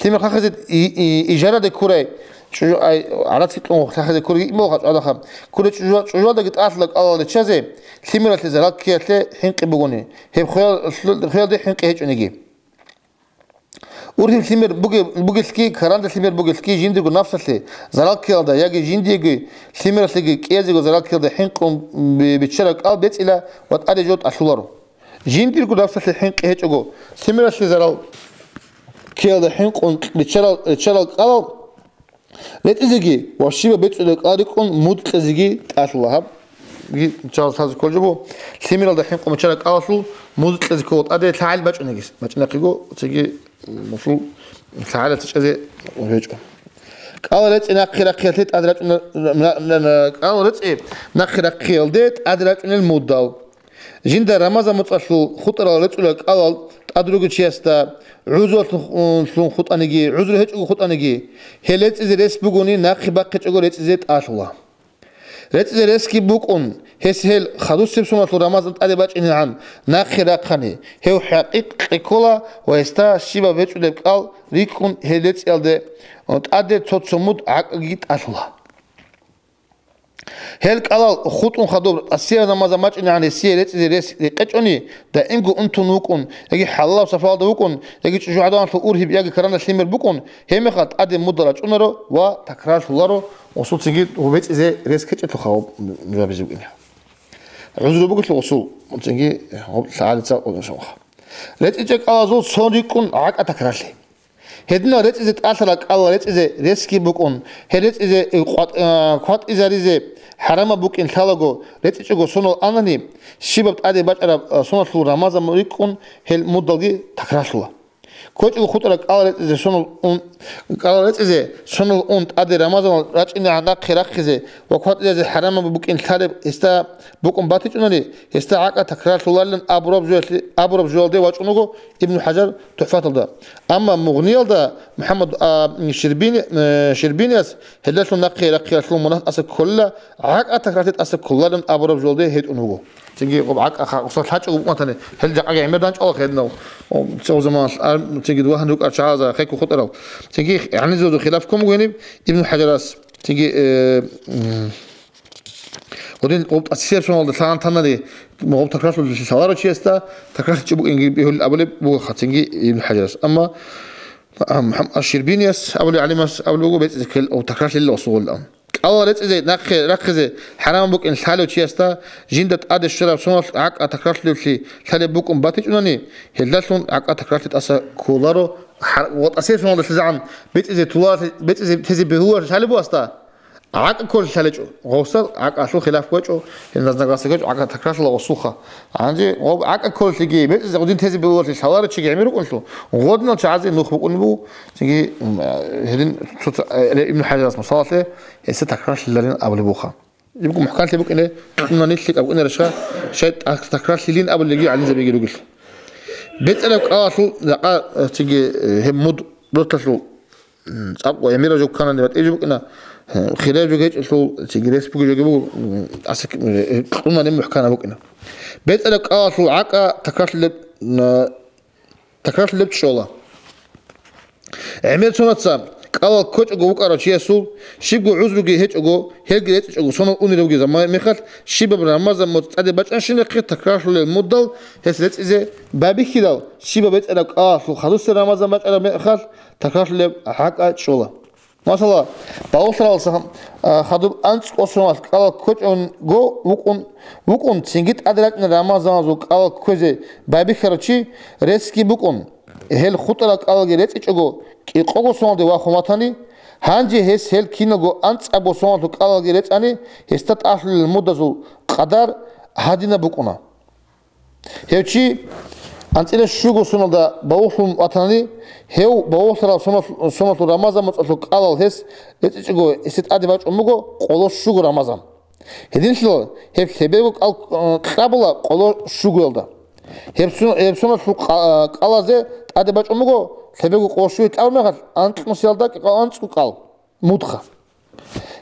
Лъимер хахизе и-, и-, ижараде ккурай, чӀужу-, ай, гӀарац кьун хахизе ккурай, ималха чӀвадаха, ккурай чӀужу-, чӀужуялдаги тӀалъула кӀалал риччазе, лъимералъе зарал ккеялъе хӀинкъи бугони, гьеб хвел-, хвелалде хӀинкъи гьечӀониги. Ургьиб лъимер бугеб-, бугелъги, каранда лъимер бугелъги жиндирго напсалъе зарал ккеялда яги жиндиего лъимералъеги кӀиязего зарал ккеялда хӀинкъун би-, биччараб кӀал бецӀила ва тӀаде жо тӀалъуларо. Жиндирго напсалъе хӀинкъи гьечӀого, лъимералъе зарал ккеялда хӀинкъун биччарал, риччарал кӀалал ретӀизеги ва щибаб бецӀулеб кӀал рикӀкӀун муд кьезеги тӀалъула гьаб. Чагъаз лъазе кколеб жо буго, лъимералда хӀинкъун биччараб кӀалалъул муд кьезе ккола тӀаде лъагӀел бачӀунегис, бачӀинахъего цеги мусул лъагӀелалъе чӀезе гьечӀо. КӀал рецӀи нахъе рахъиялде тӀад рачӀунел, ра-, ра-, ра-, кӀал рецӀи нахъе рахъиялде тӀад рачӀунел мудал. Жинда Рамазан муцӀалъул хутӀарал рецӀулел кӀалал тӀад ругев чиясда, гӀузрулъун хутӀаниги, гӀузру гьечӀого хутӀаниги, гьел рецӀизе рес бугони, нахъе бахъичӀого рецӀизе тӀалъула. РецӀизе ресги букӀун, гьес гьел хадусеб соналъул Рамазан тӀаде бачӀинегӀан нахъе рахъани, гьев хӀакъикъ кьеккола ва гьесда щибаб гьечӀеб кӀал рикӀкӀун гьел рецӀиялде тӀаде цо-цо муд гӀакӀги тӀалъула. Гьел кӀалал хутӀун хадуб тӀасияб Рамазан бачӀинегӀан гьесие рецӀизе рес рекъечӀони, даимго унтун вукӀун яги хӀалалаб сапалда вукӀун, яги чӀужугӀаданалъул ургьиб яги каранда лъимер букӀун, гьебмехалъ тӀаде мудал рачӀунаро ва такрарлъуларо. Гъусул цинги гьеб рецӀизе рес ккечӀелъулха гьаб нуж гьабизе букӀине. ГӀузру бугелъул гъусул цинги гьаб лъагӀалица къуллъанха. РецӀичӀеб кӀалазул сон рикӀкӀун гӀакӀа такрарлъи. Гьединал рецӀизе тӀалъарал кӀалал рецӀизе ресги букӀун, гьел рецӀизе, э, къватӀ-, э, кватӀизаризе хӀарамаб букӀин лъалаго, рецӀичӀого сонал анани, щибаб тӀаде бачӀараб, э, соналъул Рамазан рикӀкӀун гьел мудалги такрарлъула. КквечӀого хутӀараб кӀалал рецӀизе сонал ун, кӀалал рецӀизе сонал ун тӀаде Рамазанал рачӀинегӀан нахъе рахъизе ва кватӀизаризе хӀарамаб букӀин лъалеб гьесда букӀун батичӀунани, гьесда гӀакӀа такрарлъуларилан абураб жоялъе-, абураб жоялде вачӀун вуго Ибн ХӀажар ТухӀфаталда. Амма Мугъниялда МухӀаммад, а, Щербини-, э, Щербинияс гьелдалъун нахъе рахъиялъул мунагь тӀаса кколила, гӀакӀа такрарлъи тӀаса кколарин абураб жолде гьетӀун вуго. Цинги гъоб гӀакӀа ха-, гъусал лъачӀого букӀунатани, гьел жакъаги гӀемер данчӀвала гьединав, о, цо заманалъ ар-, цинги дугьан рукӀар чагӀаза хекку хутӀарал. Цинги гӀанизазул хилаф ккун буго гьениб Ибн ХӀажарас. Цинги, э, м, Гьудин гъуб тӀасияб соналда лъагӀан танари, гъуб такрарлъулелъи лъаларо чиясда, такрарлъичӀеб букӀинги бегьулел абулеб буго хъацинги Ибн ХӀажарас. Амма, а, МухӀаммад Аш-Щербинияс абулев гӀалимас абулеб буго, бецӀизе ккел гъуб такрарлъилел гъусугъулилан. КӀалал рецӀизе нахъе рахъизе хӀарам букӀин лъалев чиясда, жинда тӀаде щвараб соналъ гӀакъа такрарлъулевлъи лъалеб букӀун батичӀунани, гьелдалъун гӀакъа такрарлъи тӀаса кколаро, хӀар-, ва тӀасияб соналда лъизегӀан бецӀизе туларалъи-, бецӀизе тезе бегьуларалъи лъалеб бугасда, ГӀакъа кколел лъалечӀо. Гъовсал гӀакъалъул хилаф гьечӀо, гьел разногласия гьечӀо, гӀакъа такрарлъала гъосулха. Гьанже гъоб гӀакъа кколелъиги, бецӀизе гъудин тезе бегьулалъи лъаларав чиги гӀемер рукӀунлъу, гъодинал чагӀазе нух букӀунеб буго, цинги, м, гьедин цоца, э, Ибн ХӀажарас мисалалъе, гьесда такрарлъиларин абулеб буха. Ибгу мухӀканлъи букӀине, кьунани лъикӀаб букӀинарищха, щай так-, такрарлъилин абулелги гӀалимзабиги ругелъул. БецӀераб кӀалалъул жакъа, э, цинги, э, гьеб муд роталъул м, цӀакъ ва гӀемераб жо кканани батӀияб жо букӀина, э, хираб жо гьечӀелъул, цинги рес бугеб жоги буго, м, асак-, э, кьунани мухӀканаб букӀина. БецӀераб кӀалалъул гӀакъа такрарлъилеб, м, такрарлъилеб чӀола. ГӀемер цонаца кӀалал ккочӀого вукӀарав чиясул, щибго гӀузруги гьечӀого, гьелги рецӀичӀого сонал унеб бугеб заман мехалъ, щибаб Рамазан муд тӀаде бачӀанщинахъе такрарлъулел мудал гьес рецӀизе байбихьидал, щибаб бецӀераб кӀалалъул хадусеб Рамазан бачӀараб мехалъ, такрарлъулеб гӀакъа чӀола. Масала, бавулъаралдаса, а, хадуб анцӀго соналъ кӀалал ккочӀого вукӀун, вукӀун, цинги тӀаде рачӀунел рамазаналъул кӀалал кквезе байбихьарав чи ресги букӀун, гьел хутӀарал кӀалалги рецӀичӀого, кӀикъого соналде вахун ватани, гьанже гьес гьел киналго анцӀабго соналъул кӀалалги рецӀани, гьесда тӀалъулел мудазул къадар гьадинаб букӀуна. Гьев чи анцӀила щуго соналда бавулъун ватани, гьев бавулъарал соналъ-, соналъул рамазан муцӀалъул кӀалал гьес рецӀичӀого, гьесде тӀаде бачӀун буго къоло щуго рамазан. Гьединлъидал гьеб лъеберго кӀал, э, кьабула къоло щугоялда. Гьеб сун-, гьеб соналъул кьа-, э, кӀалазе тӀаде бачӀун буго лъеберго къоло щуго кьабул мехалъ анкьнусиялда кӀикъоялда анцӀго кӀал мудха.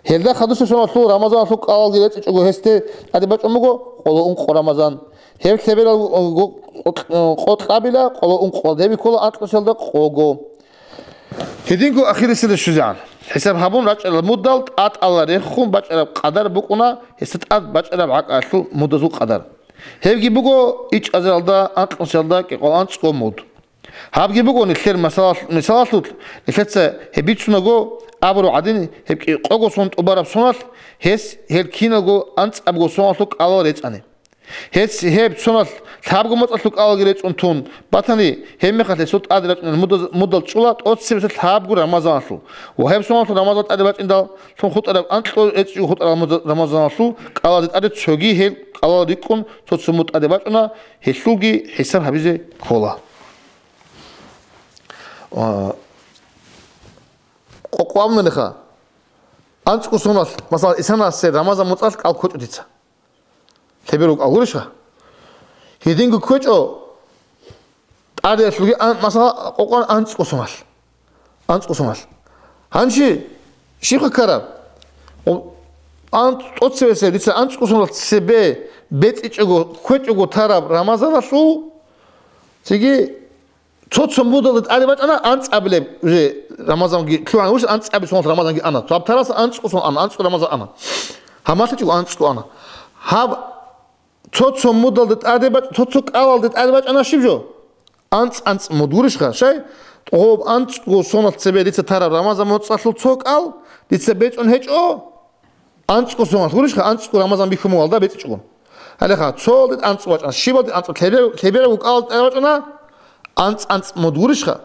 Гьелда хадусеб соналъул рамазаналъул кӀалалги рецӀичӀого гьесде тӀаде бачӀун буго къоло ункъо рамазан. Гьеб лъеберал, э, къо-, къо-, къо кьабила къоло ункъо, гьеб ккола анкьнусиялда къого. Гьединго ахирисида щвезегӀан. ХӀисаб гьабун рачӀарал мудал тӀатӀала рехун бачӀараб къадар букӀуна, гьесда тӀад бачӀараб гӀакъалъул мудазул къадар. Гьебги буго ичӀазаралда, анкьнусиялда кӀикъоялда анцӀго муд. Гьабги буго нилъер масалал-, мисалалъулъ, нилъеца гьеб бицунаго абураб гӀадин, гьеб кӀикъого сон тӀубараб соналъ, гьес гьел киналго анцӀабго соналъул кӀалал рецӀани. Гьес гьеб соналъ лъабго муцӀалъул кӀалалги рецӀун тун батани, гьебмехалъ гьесул тӀаде рачӀунел мудаз-, мудал чӀола тӀоцебесеб лъабго рамазаналъул. Ва гьеб соналъул рамазан тӀаде бачӀиндал лъун хутӀараб анкьго рецӀичӀого хутӀарал муд-, рамазаналъул кӀалазе тӀаде цоги гьел кӀалал рикӀкӀун цо-цо муд тӀаде бачӀуна, гьелъулги хӀисаб гьабизе ккола. А, къокъ абунилиха, анцӀго соналъ, масала, исанасе рамазан муцӀалъ кӀал ккочӀо дица. Лъеберго кӀал гурищха? Гьединго кквечӀо, тӀадеялъулги, ан-, масала, къокъан анцӀго соналъ. АнцӀго соналъ. Гьанже щибха ккараб? О, ан-, тӀоцебесеб дица анцӀго соналъ цебе бецӀичӀого, кквечӀого тараб Рамазаналъул, цинги цо-цо мудалда тӀаде бачӀана анцӀабилеб, уже Рамазанги лъугӀан вуш, анцӀабилеб соналъ Рамазанги ана. Гьаб тараса анцӀго сон ана, анцӀго Рамазан ана. Гьаб малъичӀого анцӀго ана. Гьаб цо-цо мудалда тӀаде бач-, цо-цо кӀалалда тӀаде бачӀана щиб жо? АнцӀ-анцӀ муд гурищха? Щай? Гъоб анцӀго соналъ цебе дица тараб Рамазан моцӀалъул цо кӀал дица бецӀун гьечӀо, анцӀго соналъ гурищха, анцӀго Рамазан бихьун бугелда бецӀичӀого. Гьалеха, цолде анцӀго бачӀана, щибалде анцӀго, лъебе-, лъебераб кӀалалда тӀаде бачӀана, анцӀ-анцӀ муд гурищха?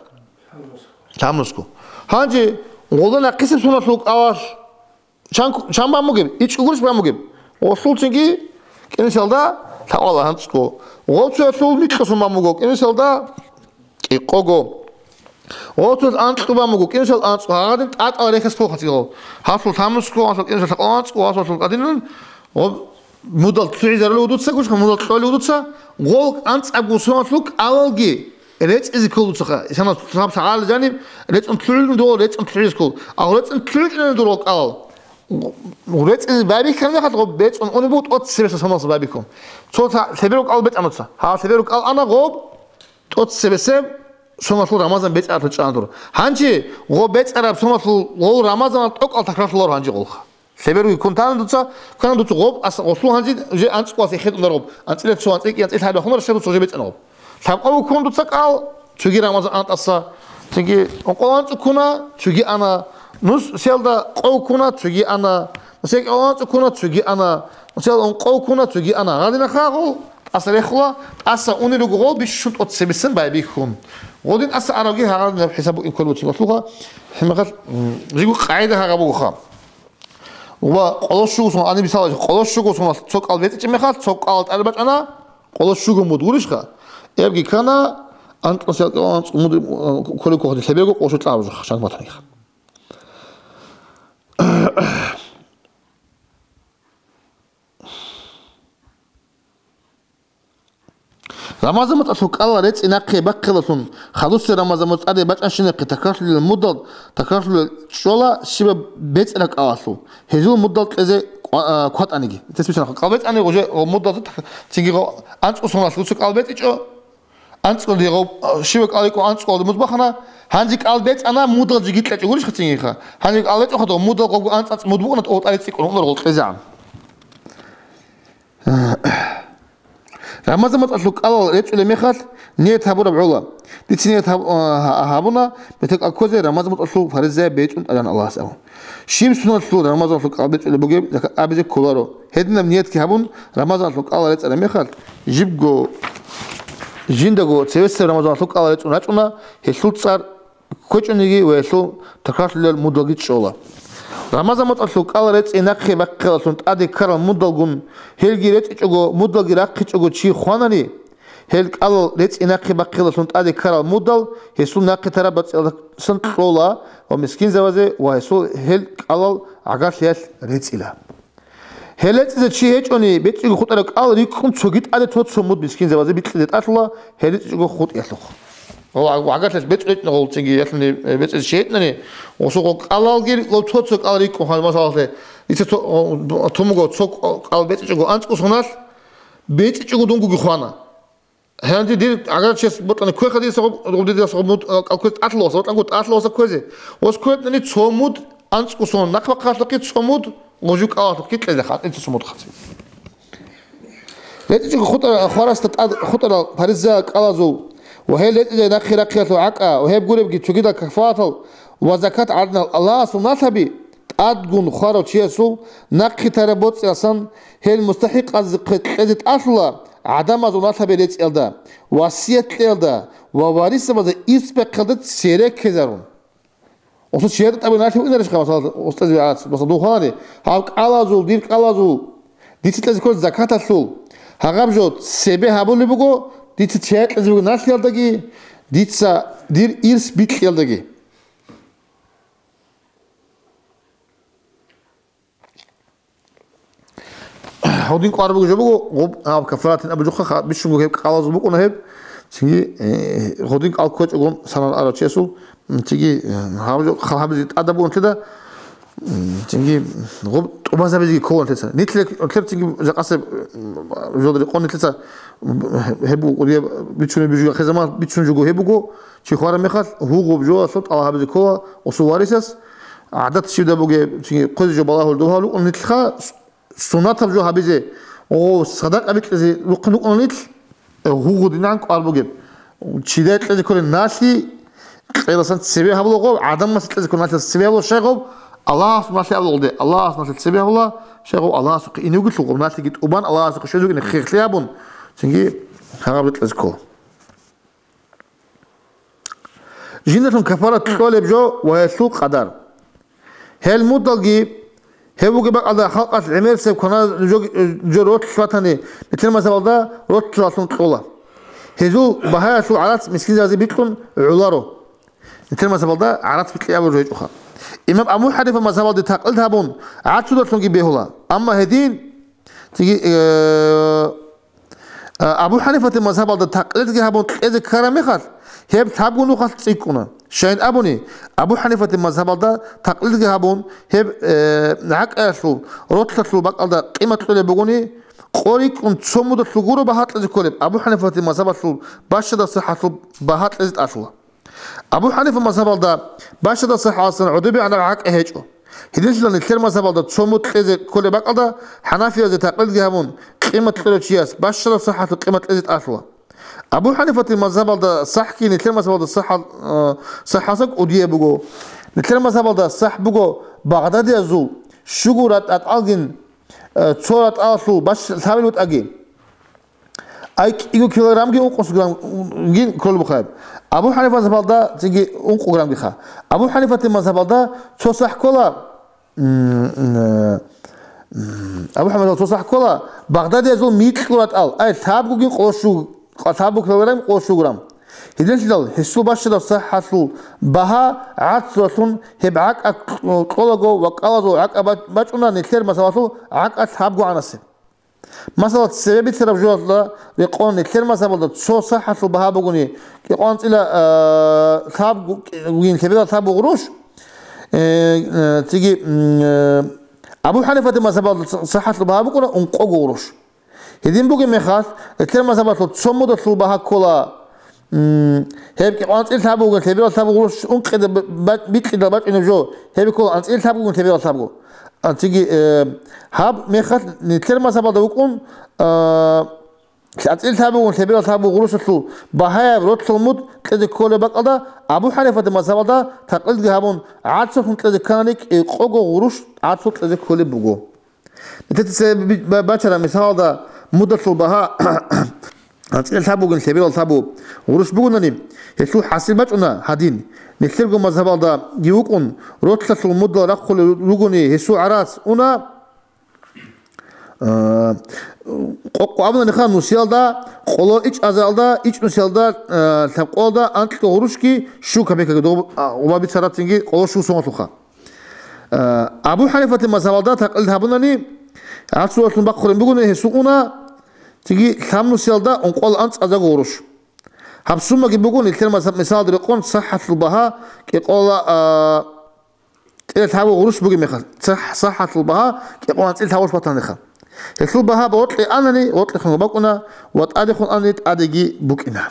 Лъабнусго. Гьанже гъолда нахъисеб соналъул кӀалалъ Чан, чан бан бугеб? ИчӀго гурищ бан бугеб? Гъолъулцинги кӀинусиялда лъабкъоялда анцӀго. Гъоб цоялъул микьго сон бан буго, кӀинусиялда кӀикъого. Гъоб цоялъ анкьго бан буго, кӀинусиялда анцӀго. Гьагъадин тӀатӀал рехес кколха цӀигъал. Гьалъул лъабнусго, гьалъул кӀинусиялда лъабкъоялда анцӀго, гьалъул гьадинан гъоб мудал лъугӀизарулев дуца, гушха, мудал кьолев дуца, гъол анцӀабго соналъул кӀалалги РецӀизе ккол дуцаха. Исана лъаб лъагӀалил жаниб рецӀун лъугӀилин дугьал рецӀун лъугӀизе ккол. Агъ рецӀун лъугӀичӀинани дугьал кӀалал. РецӀизе байбихьан мехалъ гъоб бецӀун унеб буго тӀоцебесеб соналъ байбихьун. Цо лъа-, лъеберго кӀал бецӀануца. Гьал лъеберго кӀал ана гъоб тӀоцебесеб соналъул Рамазан бецӀаралъул чӀана дур. Гьанже гъоб бецӀараб соналъул гъол Рамазанал тӀокӀал такрарлъуларо гьанже гъолха. Лъеберги ккун тана дуца, ккана дуца гъоб, аса гъолъул гьанже уже анцӀго ас эхетӀун даргъоб. АнцӀила цо анцӀила кӀи анцӀила лъаб бахуна рашадуца уже бецӀана гъоб. Лъабкъо буккун дуца кӀал, цоги Рамазан ан тӀаса, цинги ункъо анцӀго ккуна, цоги ана. Нус сиялда къо буккуна, цоги ана. Нус сиялда анцӀго ккуна, цоги ана. Нус сиялда ункъо буккуна, цоги ана. Гъадинаха гъол, тӀаса рехула, тӀаса унел руго гъол бищун тӀоцебесеб байбихьун. Гъодин тӀаса аравги гьагъадинаб хӀисаб букӀин кколеб буцин валъуха, гьебмехалъ, м, жиго къагӀида гьагъаб бугоха. Ва къоло щуго сон, гьаниб мисал, къоло щуго сон цо кӀал бецӀичӀеб мехалъ, цо кӀал тӀаде бачӀана, къоло щуго муд гурищха? Эбги ккана, анкьнусиялда анцӀго муд, э, кколеб ккоха, лъеберго къошо тӀаб жо, шанс батаниха. Рамазан моцӀалъул кӀалал рецӀи нахъе бахъиялдалъун, хадусеб Рамазан моцӀ тӀаде бачӀанщинахъе такрарлъулел мудал, такрарлъулел чӀола щибаб бецӀараб кӀалалъул, гьезул мудал кьезе кӀва-, а, кватӀаниги. Итес бицана, кӀал бецӀани уже гъо мудалда так-, цинги гъо анцӀго соналъ дуца кӀал бецӀичӀо, анцӀго дигъо, а, щибаб кӀал рикӀкӀун анцӀго муд бахана, гьанже кӀал бецӀана, мудал жиги кьечӀо гурищха цинги ха. Гьанже кӀал бецӀухъа дагъ мудал гъобго анцӀ-анцӀ муд букӀуна, тӀо тӀаде цӀикӀкӀун, унар гъол кьезегӀан. Рамазан моцӀалъул кӀалал рецӀулеб мехалъ, ният гьабураб гӀола. Дица ният гьаб-, а, гьабуна, бетӀер кӀал кквезе Рамазан моцӀалъул фаризаяб бецӀун тӀадан Аллагьас абун. Щиб суналъул Рамазаналъул кӀал бецӀулеб бугеб, закат абизе кколаро. Гьединаб ниятги гьабун, Рамазаналъул кӀалал рецӀараб мехалъ, жибго, жиндаго цевесеб Рамазаналъул кӀалал рецӀун рачӀуна, гьелъул цӀар кквечӀониги ва гьелъул такрарлъулел мудалги чӀола. Рамазан моцӀалъул кӀалал рецӀи нахъе бахъиялдалъун тӀаде ккарал мудалгун, гьелги рецӀичӀого, мудалги рахъичӀого чи хванани, гьел кӀалал рецӀи нахъе бахъиялдалъун тӀаде ккарал мудал гьесул нахъе тараб бацӀцӀалдасан кьола ва мискинзабазе ва гьесул гьел кӀалал гӀагарлъиялъ рецӀила. Гьел рецӀизе чи гьечӀони, бецӀиго хутӀараб кӀал рикӀкӀун цоги тӀаде цо-цо муд мискинзабазе бикьизе тӀалъула, гьел рецӀичӀого хутӀиялъухъ. Гъол гӀагарлъиялъ бецӀ ритӀна гъол цинги ялъуни, э, бецӀизе чи гьечӀнани, гъосул гъол кӀалалги гъол цо-цо кӀал рикӀкӀун хъан масалалъе, дица цо, о, тумуго цо кӀал бецӀичӀого анцӀго соналъ, бецӀичӀого дунгоги хвана. Гьанже дир гӀагар чияс бокьани кквеха дица гъоб-, гъоб дидаса гъоб муд, а, кӀал кквезе тӀатлъугьаса, бокьанго тӀатлъугьаса кквезе. Ва ккведани цо муд анцӀго сон, нахъ бахъалъухъе цо муд, гъожу кӀалалъухъе кьезеха, анцӀго цо муд хъаци. РецӀичӀого хутӀа-, хварасда тӀад хутӀарал фариза кӀалазул ва гьел рецӀизе нахъе рахъиялъул гӀакӀа ва гьеб гуребги цогидал кафаратал ва закат гӀадинал Аллагьасул налъаби, тӀадгун хварав чиясул нахъе тараб боцӀиялсан гьел мустахӀикъазухъе кьезе тӀалъула гӀадамазул налъаби рецӀиялда, васият кьеялда ва варисабазе ирс бахъиялда цере ккезарун. Осо чияда тӀаби налъи уинарищха, масала, устази вегӀац, масала, дун хвалани, гьав кӀалазул, дир кӀалазул, дица кьезе ккола закаталъул, гьагъаб жо цебе гьабулеб буго, дица чия кьезе буго налъиялдаги, дица дир ирс бикьиялдаги. Гьудин къвараб жо буго, гъуб, гьаб кафаратин абу жухъа ха-, бищунго гьеб кӀалазул букӀуна гьеб, Цинги, э, гъодин кӀал кквечӀогун санал арав чиясул, м, цинги, э, гьаб жо хал гьабизе тӀадаб бугун лъида, м, цинги гъуб тӀубазабизеги кколан лъица. Нилъ лъеб цинги жакъасеб, м, жодри къон нилъица, м, гьеб буго, кӀудияб бицунеб бижуга хезаман бицун жуго гьеб буго, чи хвараб мехалъ гьугъуб жоялъул тӀалаб гьабизе ккола усул варисас, гӀадат щибда бугеб, цинги хъвезе жо балагьул дугьал рукӀун нилъха, сунатаб жо гьабизе, о, садакъа бикьизе рухъун рукӀун нилъ, э, гьугъу динан кӀвар бугеб. Чидай кьезе кколеб налъи кьеласан цебе гьабулаго, гӀадамасе кьезе кколеб налъи цебе гьабула щайгъуб, Аллагьас налъи абулагъуде, Аллагьас налъи цебе гьабула щайгъуб, Аллагьасухъе иневги лъугъуб, налъиги тӀубан Аллагьасухъе щвезегине хехлъи гьабун, цинги гьагъаб кьезе ккола. Жиндалъун кафарат кьолеб жо ва гьелъул къадар. Гьел мудалги, гьев бугеб бакӀалда халкъалъ гӀемерисеб кваназ жо, жо ролъ батани, нилъер мазгьабалда ролъалъун кьола. Гьезул багьаялъул гӀарац мискинзазе бикьун гӀоларо. Нилъер мазгьабалда гӀарац бикьи абураб жо гьечӀоха. Имам Абу Ханифа мазгьабалде такълид гьабун, гӀарцудалъунги бегьула. Амма гьедин, цинги, э, А, Абу Ханифатил мазгьабалда такълидги гьабун кьезе ккараб мехалъ, гьеб лъабго нухалъ цӀикӀкӀуна. Щайин абуни, Абу Ханифатил мазгьабалда такълидги гьабун, гьеб, э, гӀакӀаялъул, ролъалъул бакӀалда къимат кьолеб бугони, къо рикӀкӀун цо мудалъул гуро багьа кьезе кколеб, Абу Ханифатил мазгьабалъул бащадаб сахӀалъул багьа кьезе тӀалъула. Абу Ханифа мазгьабалда бащадаб сахӀалъан гӀодобегӀанаб гӀакӀа гьечӀо. Гьединлъидал нилъер мазгьабалда цо мудалъ кьезе кколеб бакӀалда, хӀанафиязде такълидги гьабун, къимат кьолев чияс бащадаб сахӀалъул къимат кьезе тӀалъула. Абу Ханифатил мазгьабалда сахӀги нилъер мазгьабалда сахӀал-, э, сахӀалъан кӀудияб буго. Нилъер мазгьабалда сахӀ буго багъдадиязул щуго ратӀ-, ратӀалгин, э, цо ратӀалъул бащ-, лъабил бутӀаги. Ай, кӀиго килограммги ункъо граммги кколеб бугеб. Абу Ханифа мазгьабалда цинги ункъо граммгиха. Абу Ханифатил мазгьабалда цо сахӀ ккола, м, м, Абу Ханифа мазгьабалда цо сахӀ ккола, багъдадиязул микьго ратӀал, ай, лъабгогин къоло щуго, лъабго килограмм къоло щуго грамм. Гьединлъидал гьесул бащадаб сахӀалъул багьа гӀарцулъун гьеб гӀакӀа кьолаго ва кӀалазул гӀакӀа бач-, бачӀуна нилъер мазгьабалъул гӀакӀа лъабгогӀанасеб. Масала, цебе бицараб жоялда рекъон нилъер мазгьабалда цо сахӀалъул багьа бугони, кӀикъоанцӀила, а, лъабгу-, кӀикъоанцӀила лъабгу гъурущ, э, э, цинги, м, э, Абу Ханифатил мазгьабалда ц-, сахӀалъул багьа букӀуна ункъого гъурущ. Гьедин бугеб мехалъ, нилъер мазгьабалъул цо мудалъул багьа ккола, М, гьеб кӀикъоанцӀила лъабгу бугин, лъеберал лъабгу гъурущ ункъида б-, б-, бикьидал бачӀунеб жо, гьеб ккола анцӀила лъабгу бугин, лъеберал лъабгу. А, цинги, э, гьаб мехалъ нилъер мазгьабалда вукӀун, а, анцӀила лъабгу бугин, лъеберал лъабгу гъурущалъул багьаяб ролъул муд кьезе кколеб бакӀалда, Абу Ханифатил мазгьабалда такълидги гьабун, гӀарцулъун кьезе кканани, кӀикъого гъурущ гӀарцул кьезе кколеб буго. Нилъеца цебе би-, ба-, бачараб мисалалда мудалъул багьа анцӀила лъабгу бугин, лъеберал лъабгу гъурущ бугунани, гьелъул хӀасил бачӀуна гьадин. Нилъерго мазгьабалдаги вукӀун, ролъалъул мудал рахъулел ругони гьесул гӀарац уна, а, къо-, къо-, абунаниха нусиялда, къоло ичӀазалда, ичӀнусиялда, а, лъабкъоялда анкьго гъурущги щуго копейкаги доб-, а, гъуба бицарацинги къоло щуго сомалъулха. Э, Абу Ханифатил мазгьабалда такълид гьабунани, гӀарцулъун бахъурин бугони, гьесул уна, цинги лъабнусиялда ункъоялда анцӀазаго гъурущ. Гьаб суммаги буго нилъер мазгьаб мисалалда рекъон сахӀалъул багьа кӀикъола, а, тӀе лъабго гъурущ бугеб мехалъ, сахӀ-, сахӀалъул багьа кӀикъоанцӀила лъабгу гъурущ батаниха. Гьелъул багьа бокьи анани, бокьихъун бакӀуна ва тӀадехун анани тӀадеги букӀина.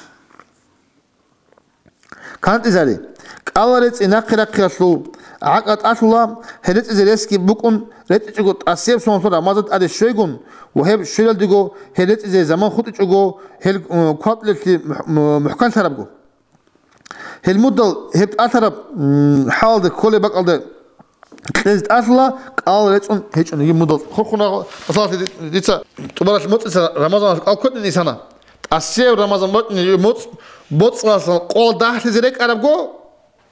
КантӀизари. КӀалал рецӀи нахъе рахъиялъул гӀакъа тӀалъула, гьел рецӀизе ресги букӀун, рецӀичӀого тӀасияб соналъул Рамазан тӀаде щвейгун ва гьеб щвелалдего гьел рецӀизе заман хутӀичӀого, гьел, м, кватӀлъи мухӀ-, м-, мухӀканлъарабго. Гьел мудал гьеб тӀалъараб, м, хӀалалда кколеб бакӀалда кьезе тӀалъула, кӀалал рецӀун гьечӀониги мудал. Хурхуна, масала, ди-, дица тӀубаралъ моцӀица Рамазаналъ кӀал ккведе нисана. ТӀасияб Рамазан бачӀунеб моцӀ-, моцӀалъ къо дагьлъизе рекӀарабго,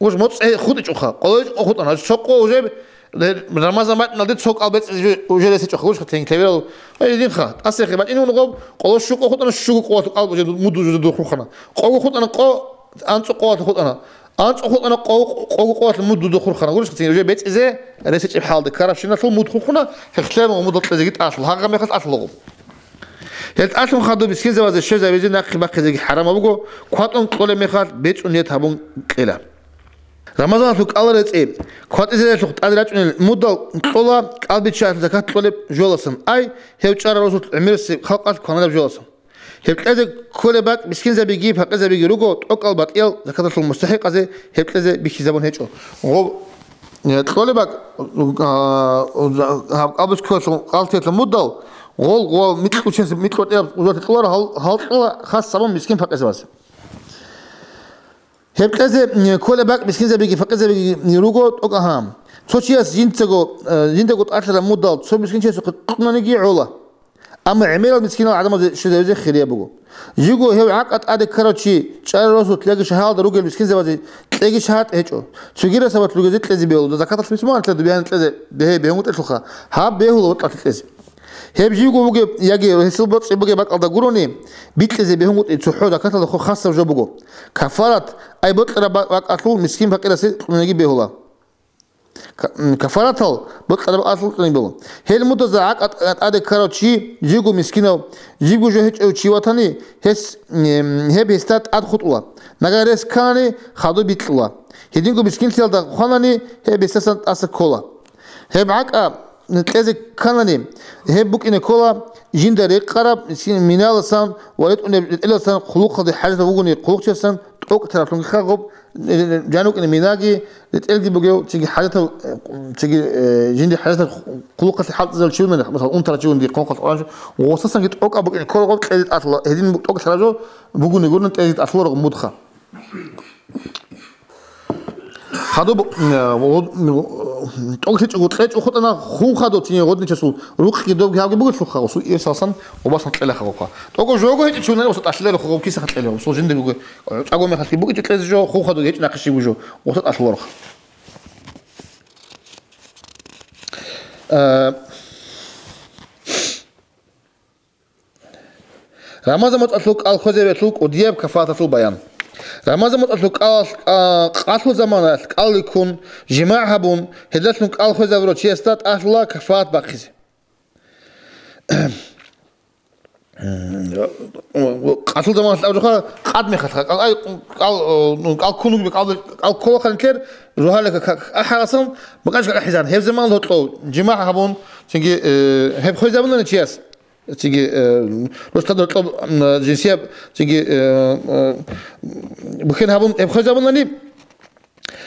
уж моцӀ хутӀичӀоха, къоло къо хутӀана. Цо къо уже Рамазан бачӀуналде цо кӀал бецӀизе уже ресичӀоха, уж хатин лъеберал. Ай, динха, тӀасияб бачӀине унгъоб, къоло щуго къо хутӀана, щуго къоялъ кӀал уже муд уже духъухъана. Къого хутӀана къо, анцӀго къоялъ хутӀана. АнцӀго хутӀана къо-, къого къоялъ муд духъухъана. Гурищ хатин, уже бецӀизе ресичӀеб хӀалде ккарабщиналъул муд хухъуна, хехлъемал мудал кьезеги тӀалъул, гьагъа мехалъ тӀалъулаго. Гьел тӀалъун хадуб мискинзабазе щвезабизе нахъе бахъизеги хӀарамаб буго, кватӀун кьолеб мехалъ бецӀун нет гьабун кьела. Рамазаналъул кӀалал рецӀи кватӀизарелъухъ тӀаде рачӀунел мудал кьола кӀалбиччаялъул закат кьолеб жоласан, ай, гьев чӀарал росулъ гӀемерисеб халкъалъ кваналеб жоласан. Гьеб кьезе кколеб бакӀ мискинзабиги пакъирзабиги руго, тӀокӀал батӀиял закаталъул мустахӀикъазе гьеб кьезе бихьизабун гьечӀо. Гъоб, э, кьолеб бакӀ, а, гьаб кӀалбиччаялъул кӀалтиялъул мудал, гъол, гъол микьго чияс, микьго тӀияб узалъи кьоларо гьал-, гьал кьола хас гьабун мискин-пакъирзабаз. Гьеб кьезе, м, кколеб бакӀ мискинзабиги пакъирзабиги руго тӀокӀаб гьаб. Цо чияс жинцаго, э, жиндаго тӀалъараб мудал цо мискинчиясухъе кьунаниги гӀола. Амма гӀемерал мискинал гӀадамазе щвезавизе хирияб буго. Живго гьев гӀакъа тӀаде ккарав чи чӀарал росулъ яги шагьаралда ругел мискинзабазе кьеги шагьарт гьечӀо. Цогидаб сабаблъун ругезе кьезе бегьула. Доза закаталъ бицун бугоан, дубиянин кьезе бегье-, бегьун букӀиналъухъа. Гьаб бегьула бокьалъе кьезе. Гьеб живго бугеб яги гьесул боцӀи бугеб бакӀалда гурони, бикьизе бегьунгутӀи цохӀо закаталда хо хасаб жо буго. Кафарат, ай бокьараб ба-, бакӀалъул мискин-пакъирасе кьунаниги бегьула. Ка-, м, кафаратал бокьараб бакӀалъул кьунаниги бегьула. Гьел мудазда гӀакъа тӀ-, тӀаде ккарав чи, живго мискинав, живго жо гьечӀев чи ватани, гьес, м, гьеб гьесда тӀад хутӀула. Нагагь рес ккани, хадуб бикьула. Гьединго мискинлъиялда хванани, гьеб гьесдасан тӀаса ккола. Гьеб гӀакъа кьезе кканани, гьеб букӀине ккола жинда рекъараб, мискин миналасан ва ретӀунеб ретӀелалъан хъулухъалде хӀажатав вугони хъулухъчиясан тӀокӀ тарафлъунги хагъуб, э, жанив вукӀине минаги, ретӀелги бугев, цинги хӀажатав, э, цинги, э, жинди хӀажатаб хъулухъалъе хӀалтӀизарав чи вугони, масала, унтарав чи вугони, хъулухъалъ къваригӀунчи, гъосасан тӀокӀаб букӀине ккола гъоб кьезе тӀалъула, гьедин тӀокӀ лъараб жо бугони гурони кьезе тӀалъуларо мудха. Хадуб, э, гъо-, м, тӀокӀлъичӀого кьечӀо хутӀана, хун хадуб цин гъодинчасул рукъги добги гьабги бугелъулха, гъосул ирсалсан гъобасан кьела хагъуха. ТӀокӀо жого гьечӀичӀунани гъоса тӀалъилелъухъа, гъоб киса кьела. Гъосул жиндирго чӀаго мехалъги букӀичӀо кьезе жо, хун хадуб гьечӀ нахъе щиб жо, гъоса тӀалъуларха. Э, Рамазан моцӀалъул кӀал хвезабиялъул кӀудияб кафараталъул баян. Рамазан моцӀалъул кӀал-, а, къалъул заманаялъ кӀал риккун, жимагӀ гьабун, гьелдалъун кӀал хвезабурав чиясда тӀалъула кафарат бахъизе. Къалъул заманалъ абурабха, къад мехалъха, кӀал, ай, кӀал, ну, кӀал ккун вугеб, кӀал, кӀал кколаха нилъер, рогьалил ка-, ка-, ахӀарасан, бакӀачка ахӀизан. Гьеб заманалъ гьоркьов жимагӀ гьабун, цинги, э, гьеб хвезабунани чияс. Цинги, э, росдада гьоркьоб, м, жинсияб, цинги, э, э, бухьен гьабун, гьеб хвезабунани,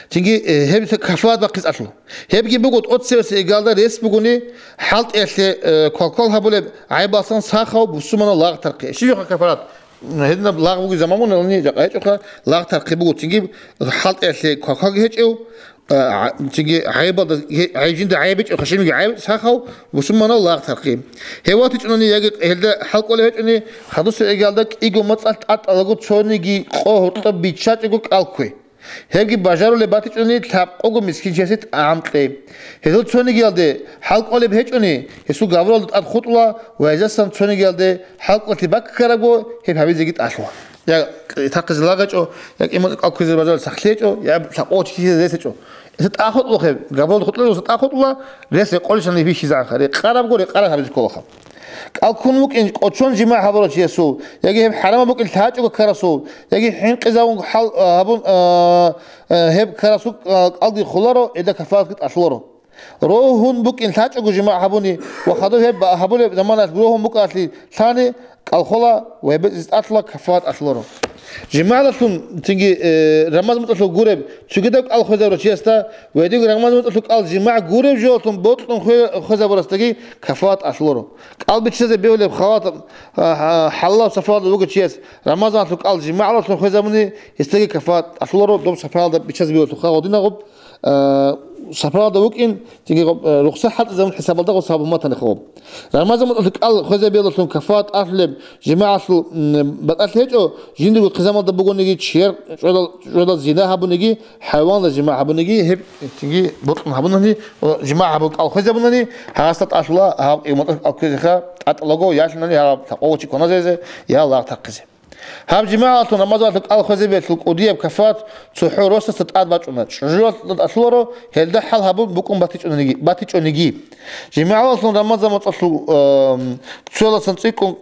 цинги, э, гьеб кафарат бахъизе тӀалъула. Гьебги буго, тӀоцебесеб иргалда рес бугони, хӀалтӀиялъе, э, квалквал гьабулеб гӀайбалсан сахав бусурманав лагъ тархъи. Щиб жоха кафарат? Гьединаб лагъ бугеб заман бугони, жакъа гьечӀоха, лагъ тархъи буго. Цинги хӀалтӀиялъе квалквалги гьечӀев, а, цинги гӀайбалда, гье-, гьай-, жинда гӀайб гьечӀев, хашимиги гӀайб сахав, бусурманав лагъ тархъи. Гьев ватичӀунани яги гьелда хӀал кӀолеб гьечӀони, хадусеб иргалда кӀиго моцӀалъ тӀатӀалаго цониги къо гьоркьоб биччачӀого кӀал ккве. Гьебги бажарулеб батичӀони, лъабкъого мискинчиясе тӀагӀам кье. Гьезул цонигиялде хӀал кӀолеб гьечӀони, гьесул габуралда тӀад хутӀула ва гьезасан цонигиялде хӀал кӀолъи баккарабго, гьеб гьабизеги тӀалъула. Я тахъизе лагъ гьечӀо, я кӀимацӀ кӀал кквезе бажарулеб сахлъи гьечӀо, я лъабкъого чи ккезе рес гьечӀо. Гьесда тӀагӀам хутӀула гьеб, габуралда хутӀулеб гьесда тӀагӀам хутӀула, рес рекъолищани бихьизегӀанха, рекъарабго рекъараб гьабизе кколаха. КӀал ккун вукӀин кӀочон жимагӀ гьабурав чиясул, яги гьеб хӀарамаб букӀин лъачӀого ккарасул, яги хӀинкъизавун хӀал, а, гьабун, а, а, гьеб ккарасул, а, кӀалги холаро, гьелда кафаратги тӀалъуларо. Рогьун букӀин лъачӀого жимагӀ гьабуни ва хадуб гьеб гьабулеб заманалъ рогьун букӀалъи лъани, кӀал хола ва гьеб бецӀизе тӀалъула, кафарат тӀалъуларо. ЖимагӀалдалъун цинги, э, Рамазан моцӀалъул гуреб цогидаб кӀал хвезабурав чиясда ва гьединго Рамазан моцӀалъул кӀал жимагӀ гуреб жоялдалъун бокьун хве-, хвезабурасдаги кафарат тӀалъуларо. КӀал биччазе бегьулеб халат, а, а, хӀалалаб сапаралда вугев чияс Рамазаналъул кӀал жимагӀалдалъун хвезабуни, гьесдаги кафарат тӀалъуларо, доб сапаралда биччазе бегьулелъулха гъодинагъуб, а, сапаралда вукӀин, цинги гъоб, а, рухсат хӀалтӀизабун хӀисабалда гъоб сабаб матани хабаб. Рамазан моцӀалъул кӀал хвезабиялдалъун кафарат тӀалъулеб жимагӀалъул, м, батӀалъи гьечӀо, жиндирго хъизамалда бугониги, чияр чӀвадал, чӀвадал зина гьабуниги, хӀайваналда жимагӀ гьабуниги, гьеб цинги бокьун гьабунани, ва жимагӀ гьабун кӀал хвезабунани, гьасда тӀалъула гьаб, э, моцӀалъ кӀал кквезеха, тӀатӀалаго, ялъунани гьаб лъабкъого чи кваназе, я лагъ тархъизе. Гьаб жимагӀалдалъун Рамазаналъул кӀал хвезабиялъул кӀудияб кафарат цохӀо росасда тӀад бачӀуна, чӀужуялда тӀалъуларо, гьелда хӀал гьабун букӀун батичӀониги, батичӀониги. ЖимагӀалдалъун Рамазан моцӀалъул, эм, цоялдасан цӀикӀкӀун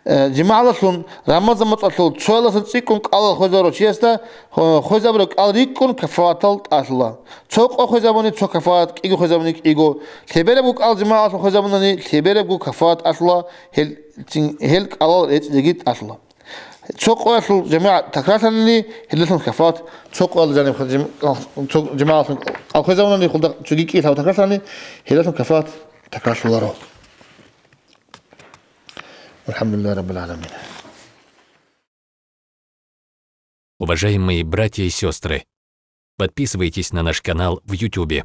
Э, жимагӀалдалъун Рамазан моцӀалъул цоялдасан цӀикӀкӀун кӀалал хвезарав чиясда, хо-, хвезабураб кӀал рикӀкӀун кафаратал тӀалъула. Цо къо хвезабуни, цо кафарат, кӀиго хвезабуни, кӀиго. Лъеберабго кӀал жимагӀалдалъун хвезабунани, лъеберабго кафарат тӀалъула, гьел, цин, гьел кӀалал рецӀизеги тӀалъула. Цо къоялъул жамагӀат такрарлъанани, гьелдалъун кафарат, цо къоялда жаниб хъа-, жим-, цо жамагӀаталъун кӀал хвезабунани, хъулда цоги кӀиго лъабго такрарлъани, гьелдалъун кафарат такрарлъуларо. Алхамдулиллагьи раббил гӀаламин. Уважаемые братья и сестры, подписывайтесь на наш канал в Ютубе.